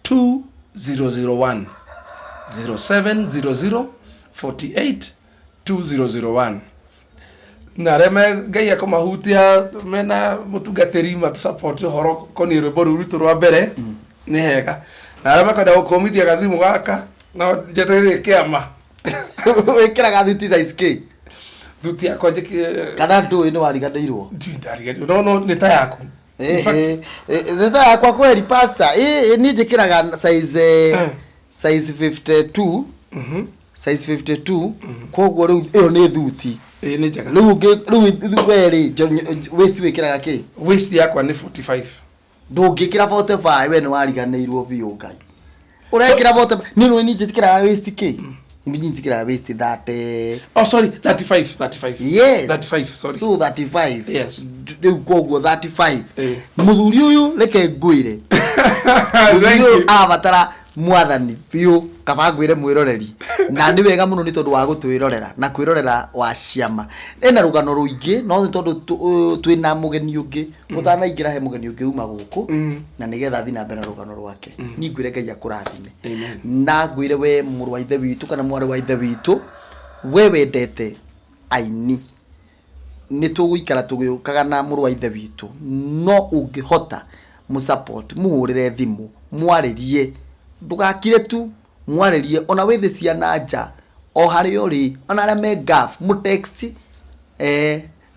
2001, 0700 48 2001. Na arĩa me Ngai akũmahutia mena mũtungatĩri matũ support ũhoro koniĩ rwĩmbo rũu rwitũ rwa mbere nĩ hega, na arĩa makwenda gũkũmithia gathimũ gaka no njeterere kĩama. Wĩkĩraga thuti size k? Thuti yakwa njĩkĩre. Kana ndũĩ nĩ wariganĩirwo? Ndiũĩ, ndariganĩirwo, no nĩ ta yaku. In fact, Nĩ ta yakwa kweri, pastor. Ĩ, niĩ njĩkĩraga size Size 52. Size 52, koguo rĩu ĩyo nĩ thuti. Ĩĩ, nĩ njega. Rĩu ũngĩ rĩu we rĩ, waist wĩkĩraga kĩ? Waist yakwa nĩ 45. Ndũngĩkĩra 45, we nĩ wariganĩirwo biũ. Ngai, ũrekĩra 45? Niĩ nĩ niĩ njĩkĩraga waist kĩ? Niĩ njĩkĩraga waist 30. Oh, sorry, 35, 35. Yes. 35, sorry. So 35. Yes. Rĩu koguo 35. Eh. Mũthuri ũyũ, reke ngwĩre, Thank mũthuri ũyũ you. abatara Mwathani biũ. Kaba ngwĩre mwĩroreri, na nĩ wega mũno nĩ tondũ wa gũtwĩrorera na kwĩrorera wa ciama. Ĩna rũgano rũingĩ, no nĩ tondũ twĩna mũgeni ũngĩ ũtanaingĩra, he mũgeni ũngĩ uma gũkũ, na nĩgetha athiĩ na mbere na rũgano rwake. Niĩ ngwĩre Ngai akũrathime. Amen. Na ngwĩre we mũrũ wa ithe witũ kana mwarĩ wa ithe witũ, we wendete aini, nĩ tũgũikara tũgĩũkaga na mũrũ wa ithe witũ. No ũngĩhota mũsupport, mũhũrĩre thimũ, mwarĩrie, ndũgakire tu, mwarĩrie ona wĩ thĩ cia na nja, o harĩa ũrĩ, ona arĩa me Gulf, mũtext.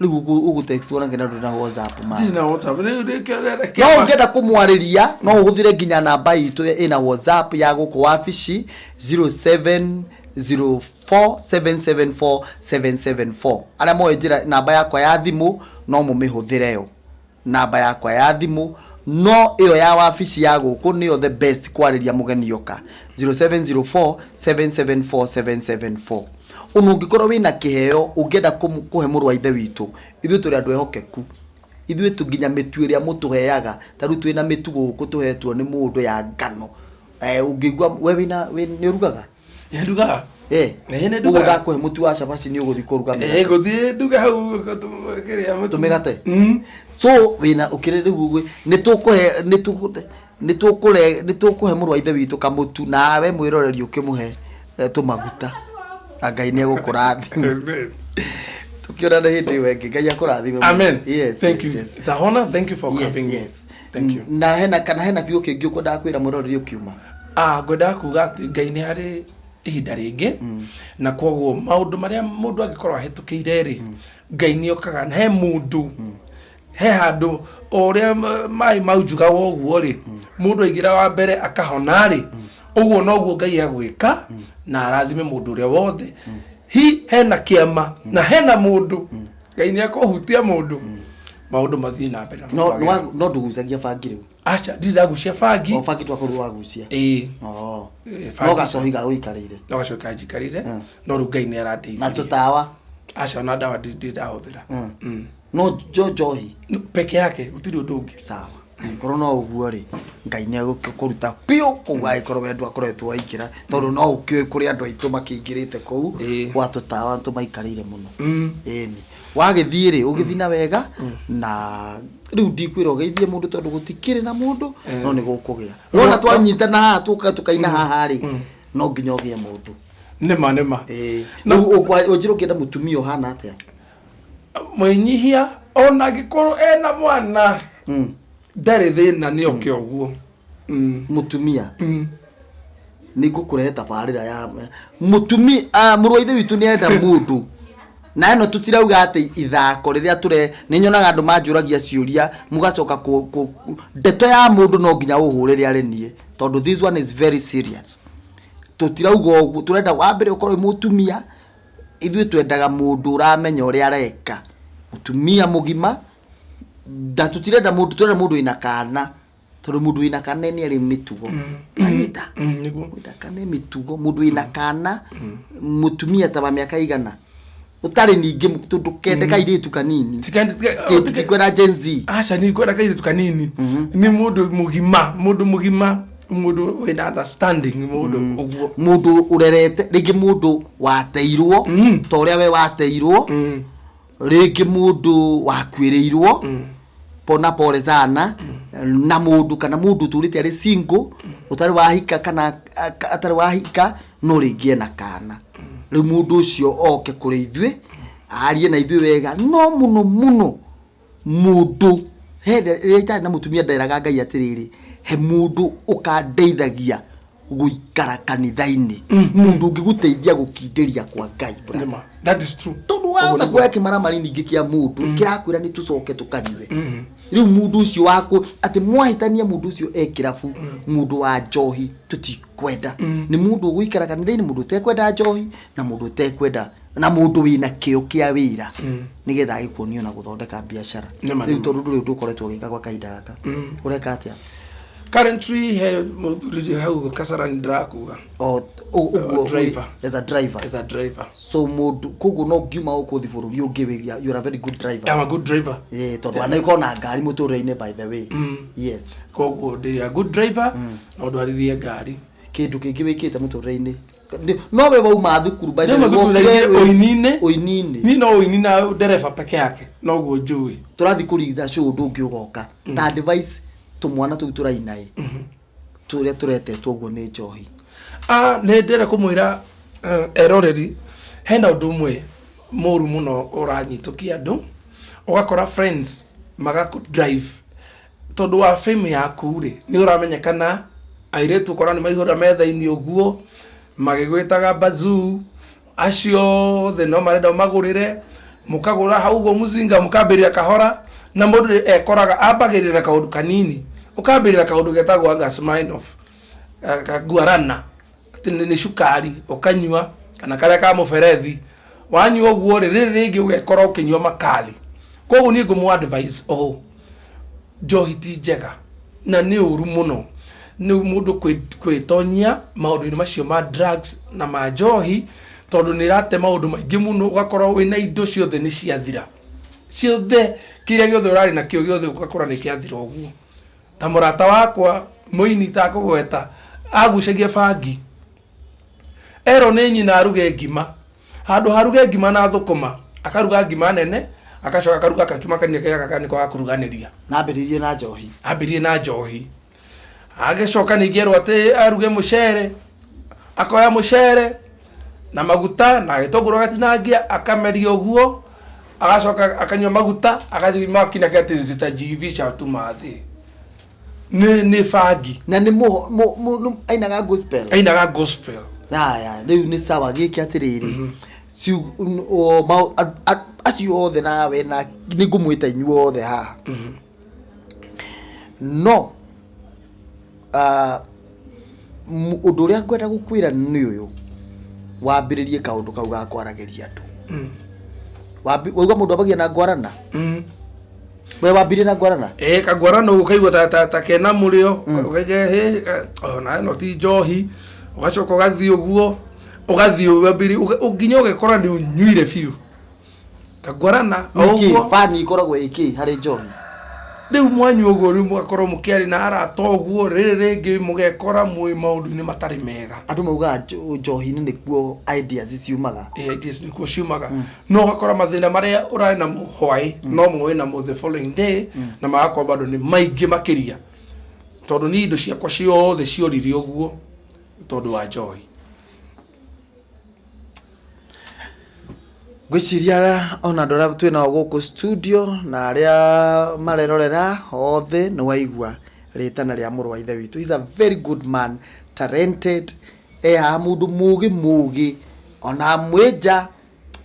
Rĩu ũgũtext ona ngena ndũrĩ na WhatsApp ma. Ndirĩ na WhatsApp. Rĩu rĩkĩo No ũngĩenda kũmwarĩria, no ũhũthĩre nginya namba itũ ĩna WhatsApp ya gũkũ wabici, 0704774774. Arĩa moĩ njĩra namba yakwa ya thimũ, no mũmĩhũthĩre yo namba yakwa ya thimũ, no ĩyo ya wabici ya gũkũ nĩyo the best kwarĩria mũgeni oka, 0704774774. Ona ũngĩkorwo wĩna kĩheo ũngĩenda kũhe mũrũ wa ithe witũ, ithuĩ tũrĩ andũ ehokeku. Ithuĩ tu nginya mĩtu ĩrĩa mũtũheaga, ta rĩu twĩna mĩtu gũkũ tũhetwo nĩ mũndũ ya ngano. Ũngĩigua we wĩna nĩ ũrugaga? Ndugaga. Ĩĩ, nĩ Ũguo ndugaga. ndakũhe mũtu wa cabaci, nĩ ũgũthiĩ kũruga mĩgate? Ngũthiĩ nduge hau kĩrĩa mũtu. Tũmĩgate. So wĩna ũkĩrĩ rĩu ũguo, nĩ tũkũhe nĩ tũkũ nĩ tũkũre nĩ tũkũhe mũrũ wa ithe witũ kamũtu, nawe mwĩroreri ũkĩmũhe tũmaguta, na Ngai nĩ egũkũrathima. Amen. Tũkĩonana hĩndĩ ĩyo ĩngĩ, Ngai akũrathime mũno. Amen. Yes. Thank you. It's a honor. Thank you for having me. Thank you. Na hena kana hena kiugo kĩngĩ ũkwendaga kwĩra mwĩroreri ũkiuma? Ah, ngwendaga kuga atĩ Ngai nĩ harĩ ihinda rĩngĩ, na koguo maũndũ marĩa mũndũ angĩkorwo ahĩtũkĩire rĩ, Ngai nĩ okaga na he mũndũ he handũ o ũrĩa maĩ maunjugaga ũguo rĩ, mũndũ aingĩra wa mbere akahona rĩ, ũguo noguo Ngai agwĩka na arathime mũndũ ũrĩa wothe hi hena kĩama na hena mũndũ. Ngai nĩ akũhutia mũndũ, maũndũ mathiĩ na mbere na No kwagĩra. No ndũgucagia bangi rĩu? Aca, ndirĩ ndagucia bangi. O bangi twakorirwo wagucia? Ĩĩ. Oh. Ĩĩ, No bangi. gacohi ga gũikarĩire? No gacoka njikarire, no rĩu Ngai nĩ Na arandeithirie. tũtawa? Aca, ona ndawa ndirĩ ndahũthĩra. No njohi? No, peke yake, gũtirĩ ũndũ ũngĩ. Sawa, angĩkorwo no ũguo rĩ, Ngai nĩ egũkũruta biũ kũu, angĩkorwo we ndwakoretwo waingĩra, tondũ no ũkĩũĩ kũrĩ andũ aitũ makĩingĩrĩte kũu gwa tũtawa tũmaikarĩire mũno. Ĩni wagĩthiĩ rĩ, ũgĩthiĩ na wega, na rĩu ndikwĩra ũgeithie mũndũ tondũ gũtikĩrĩ na mũndũ, no nĩ gũkũgĩa. Wona twanyitana haha, tũka tũkaina haha rĩ, no nginya ũgĩe mũndũ. Nĩma, nĩma. Ĩĩ. Rĩu ũnjĩre ũngĩenda mũtumia ũhana atĩa? Mwĩnyihia, ona angĩkorwo ena mwana ndarĩ thĩna, nĩ oke ũguo. Mũtumia nĩ ngũkũrehe tabarĩra ya mũtumia. Mũrũ wa ithe witũ nĩ arenda mũndũ, na ĩno tũtirauga atĩ ithako rĩrĩa tũre. Nĩ nyonaga andũ manjũragia ciũria, mũgacoka ndeto ya mũndũ no nginya ũhũrĩre arĩ niĩ, tondũ this one is very serious. Tũtirauga ũguo. Tũrenda wa mbere ũkorwo wĩ mũtumia. Ithuĩ twendaga mũndũ ũramenya ũrĩa areka, mũtumia mũgima, na tũtirenda mũndũ, tũrenda mũndũ wĩna kana, tondũ mũndũ wĩna kana nĩ arĩ mĩtugo anyita. Nĩguo. Wĩna kana mĩtugo, mũndũ wĩna kana, mũtumia ta wa mĩaka igana ũtarĩ ningĩ, ndũkende kairĩtu kanini. Tikwenda Gen Z. Aca, nĩ kwenda kairĩtu kanini, nĩ mũndũ mũgima, mũndũ mũgima, mũndũ wĩna understanding, mũndũ ũguo. Mũndũ ũrerete rĩngĩ, mũndũ wateirwo ta ũrĩa we wateirwo, rĩngĩ mũndũ wakuĩrĩirwo, pona pole sana, na mũndũ kana mũndũ ũtũrĩte arĩ single, ũtarĩ wahika kana atarĩ wahika, no rĩngĩ ena kana. Rĩu mũndũ ũcio oke kũrĩ ithuĩ, arie na ithuĩ wega. No mũno mũno mũndũ he rĩrĩa itarĩ na mũtumia, nderaga Ngai atĩrĩrĩ, he mũndũ ũkandeithagia gũikara kanitha-inĩ, mũndũ ũngĩgũteithia gũkindĩria kwa Ngai, brother. Nĩma, that is true. Tondũ wahota kuoya kĩmaramari ningĩ kĩa mũndũ kĩrakwĩra nĩ tũcoke tũkanyue. Rĩu mũndũ ũcio waku atĩ mwahĩtania, mũndũ ũcio e kĩrabu, mũndũ wa njohi tũtikwenda. Nĩ mũndũ ũgũikara kanitha-inĩ, mũndũ ũtekwenda njohi na mũndũ ũtekwenda na mũndũ wĩna kĩo kĩa wĩra, nĩgetha agĩkuonio na gũthondeka biacara. Nĩma, Rĩu nĩma. tondũ ndũrĩ ũndũ ũkoretwo ũgĩka gwa kahinda gaka, ũreka atĩa? Currently he mũthuri hau Kasarani ndĩrakua. O ũguo? Driver. As a driver? As a driver. So mũndũ koguo no ngiuma gũkũ thi bũrũri ũngĩ wĩ, you are a very good driver. I'm a good driver. Eh, tondũ anakorwo na ngari mũtũrĩre-inĩ, by the way. Yes. Koguo ndĩ a good driver, no ndwarithie ngari. Kĩndũ kĩngĩ wĩkĩte mũtũrĩre-inĩ? No we wauma thukuru, by the way, Ndauma thukuru wokire ndaingĩrire ũini-inĩ. Ũini-inĩ. Niĩ no ũini na ndereba peke yake noguo njũĩ. Tũrathiĩ kũritha show, ũndũ ũngĩ ũgoka ta advice tũmwana tũu tũraina ĩ, tũrĩa tũretetwo ũguo nĩ njohi. Ah, nĩ ndĩrenda kũmwĩra eroreri hena ũndũ ũmwe mũru mũno ũranyitũkia andũ. Ũgakora friends magakũ drive tondũ wa fame yaku rĩ, nĩ ũramenyekana, airĩtu ũkora nĩ maihũra metha-inĩ ũguo magĩgwĩtaga bazuu, acio othe no marenda ũmagũrĩre, mũkagũra hau ũguo mũcinga, mũkambĩrĩria kahora, na mũndũ ekoraga ambagĩrĩra kaũndũ kanini, ũkambĩrĩra kaũndũ getagwo anga Smirnoff, kaguarana, atĩ nĩ cukari ũkanyua, kana karĩa ka mũberethi wanyua ũguo rĩ, rĩrĩ rĩngĩ ũgekora ũkĩnyua makali. Koguo niĩ ngũmũ advise ũũ, njohi ti njega na nĩ ũru mũno nĩ mũndũ kwĩtonyia maũndũ-inĩ macio ma drugs na ma njohi, tondũ nĩ ĩrate maũndũ maingĩ mũno. Ũgakorwo wĩna indo ciothe nĩ ciathira ciothe, kĩrĩa gĩothe ũrarĩ nakĩo gĩothe ũgakora nĩ kĩathira ũguo. Ta mũrata wakwa mũini takũgweta, agucagia bangi, erwo nĩ nyina aruge ngima, handũ haruge ngima na thũkũma, akaruga ngima nene, agacoka akaruga kakima kanini gaka nĩko gakũruganĩria. Nambĩrĩirie na njohi. Ambĩrĩrie na njohi, agĩcoka ningĩ erwo atĩ aruge mũcere, akoya mũcere na maguta na gĩtũngũrũ agatinangia, akameria ũguo, agacoka akanyua maguta, agathiĩ makinake atĩ zitajiivisha tu mathĩ nĩ bangi. Na nĩ ainaga gospel? Ainaga gospel. Haya, rĩu nĩ sawa. Gĩkĩ atĩrĩrĩ, acio othe nawe na nĩ ngũmwĩta inyuĩ othe haha, no ũndũ ũrĩa ngwenda gũkwĩra nĩ ũyũ: wambĩrĩrie kaũndũ kau ga kwaragĩria andũ. Waigua mũndũ ambagia na ngwarana. We wambirie na ngwarana? Ĩ, kangwarana ũguo ũkaigua ta kena mũrĩo, ũkaigua hĩ ona ĩno ti njohi, ũgacoka ũgathiĩ ũguo, ũgathiĩ wambĩrĩrie nginya ũgekora nĩ ũnyuire biũ kangwarana o Nĩkĩ? Ũguo. Bani ikoragwo ĩkĩ harĩ njohi? Rĩu mwanyua ũguo, rĩu mũgakorwo mũkĩaria na arata ũguo, rĩrĩ rĩngĩ mũgekora mwĩ maũndũ-inĩ matarĩ mega. Andũ maugaga njohi-inĩ nĩkuo ideas ciumaga. Eh, ideas nĩkuo ciumaga, no ũgakora mathĩna marĩa ũrarĩ namo hwaĩ no mo wĩ namo the following day, na magakorwo bado nĩ maingĩ makĩria, tondũ niĩ indo ciakwa ciothe ciorire ũguo tondũ wa njohi. Ngwĩciria ona andũ arĩa twĩ nao gũkũ studio na arĩa marerorera othe nĩ waigua rĩtana rĩa mũrũ wa ithe witũ. He's a very good man, talented, e haha mũndũ mũgĩ mũgĩ ona mwĩnja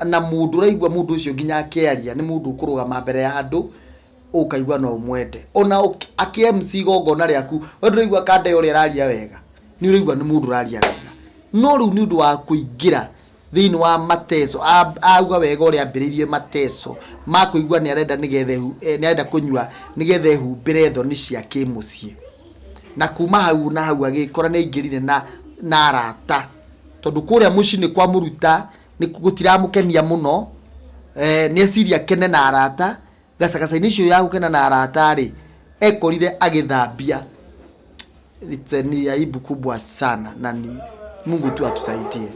na mũndũ ũraigua mũndũ ũcio nginya akĩaria nĩ mũndũ ũkũrũgama mbere ya andũ ũkaigua no ũmwende, ona akĩ MC igongona rĩaku, we ndũraigua kande ũrĩa araria wega, nĩ ũraigua nĩ mũndũ ũraria wega. No rĩu nĩ ũndũ wa kũingĩra thĩinĩ wa mateso, auga wega ũrĩa ambĩrĩirie mateso ma kũigua nĩ arenda nĩgetha nĩ arenda kũnyua nĩgetha ehumbĩre thoni cia kĩmũciĩ, na kuma hau na hau agĩkora nĩ aingĩrire na arata, tondũ kũrĩa mũciĩ nĩ kwa mũruta nĩ gũtiramũkenia mũno. Nĩ eciria kene na arata gacagaca-inĩ icio ya gũkena na arata rĩ, ekorire agĩthambia. It's ni aibu kubwa sana na ni Mungu tu atusaidie.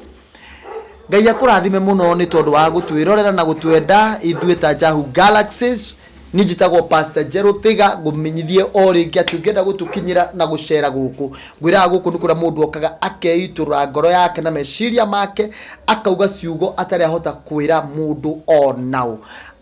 Ngai akũrathime mũno nĩ tondũ wa gũtwĩrorera na gũtwenda ithuĩ ta Jahu Galaxies. Niĩ njĩtagwo Pastor Jero Thiga. Ngũmenyithie o rĩngĩ atĩ ũngĩenda gũtũkinyĩra na gũcera gũkũ, ngwĩraga gũkũ nĩ kũrĩa mũndũ okaga akeitũrũra ngoro yake na meciria make, akauga ciugo atarĩ ahota kwĩra mũndũ onaũ,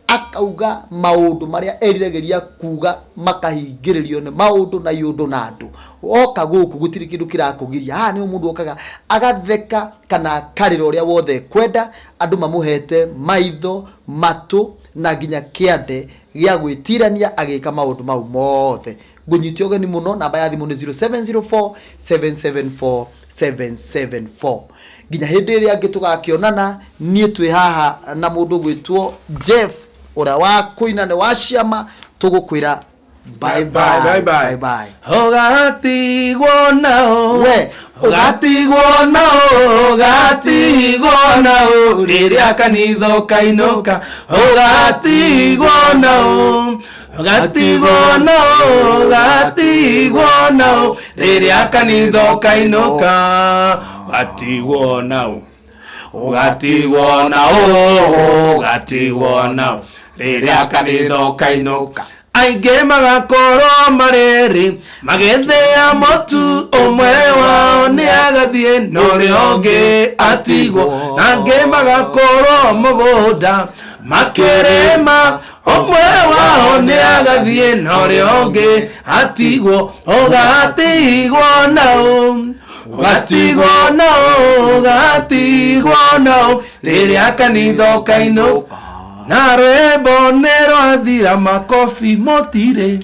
akauga maũndũ marĩa eriragĩria kuga makahingĩrĩrio nĩ maũndũ na iũndũ na andũ. Oka gũkũ gũtirĩ kĩndũ kĩrakũgiria. Haha nĩho mũndũ okaga agatheka kana akarĩra ũrĩa wothe ekwenda, andũ mamũhete maitho, matũ na nginya kĩande. Gĩa gwĩtirania agĩka maũndũ mau mothe. Ngũnyite ũgeni mũno. Namba ya thimũ nĩ 0704 774 774. Nginya hĩndĩ ĩrĩa angĩ tũgakĩonana, niĩ twĩ haha na mũndũ gwĩtwo Jeff ũrĩa wa kũina nĩ wa ciama, tũgũkwĩra bye bye. Bye bye. Bye bye. Ũgatigwo nao. We. Ũgatigwo nao, ũgatigwo nao rĩrĩa kanitha ũkainũka. Ũgatigwo nao, ũgatigwo nao, ũgatigwo nao rĩrĩa kanitha ũkainũka. Ũgatigwo nao, ũgatigwo nao, ũgatigwo nao rĩrĩa kanitha ũkainũka. Aingĩ magakorwo marĩrĩ magĩthĩa mũtu, ũmwe wao nĩ agathiĩ na ũrĩa ũngĩ atigwo. Na angĩ magakorwo mũgũnda makĩrĩma, ũmwe wao nĩ agathiĩ na ũrĩa ũngĩ atigwo. Ũgatigwo nao, ũgatigwo nao, ũgatigwo nao rĩrĩa kanitha ũkainũka. Na rwĩmbo nĩ rwathira, makobi mũtirĩ.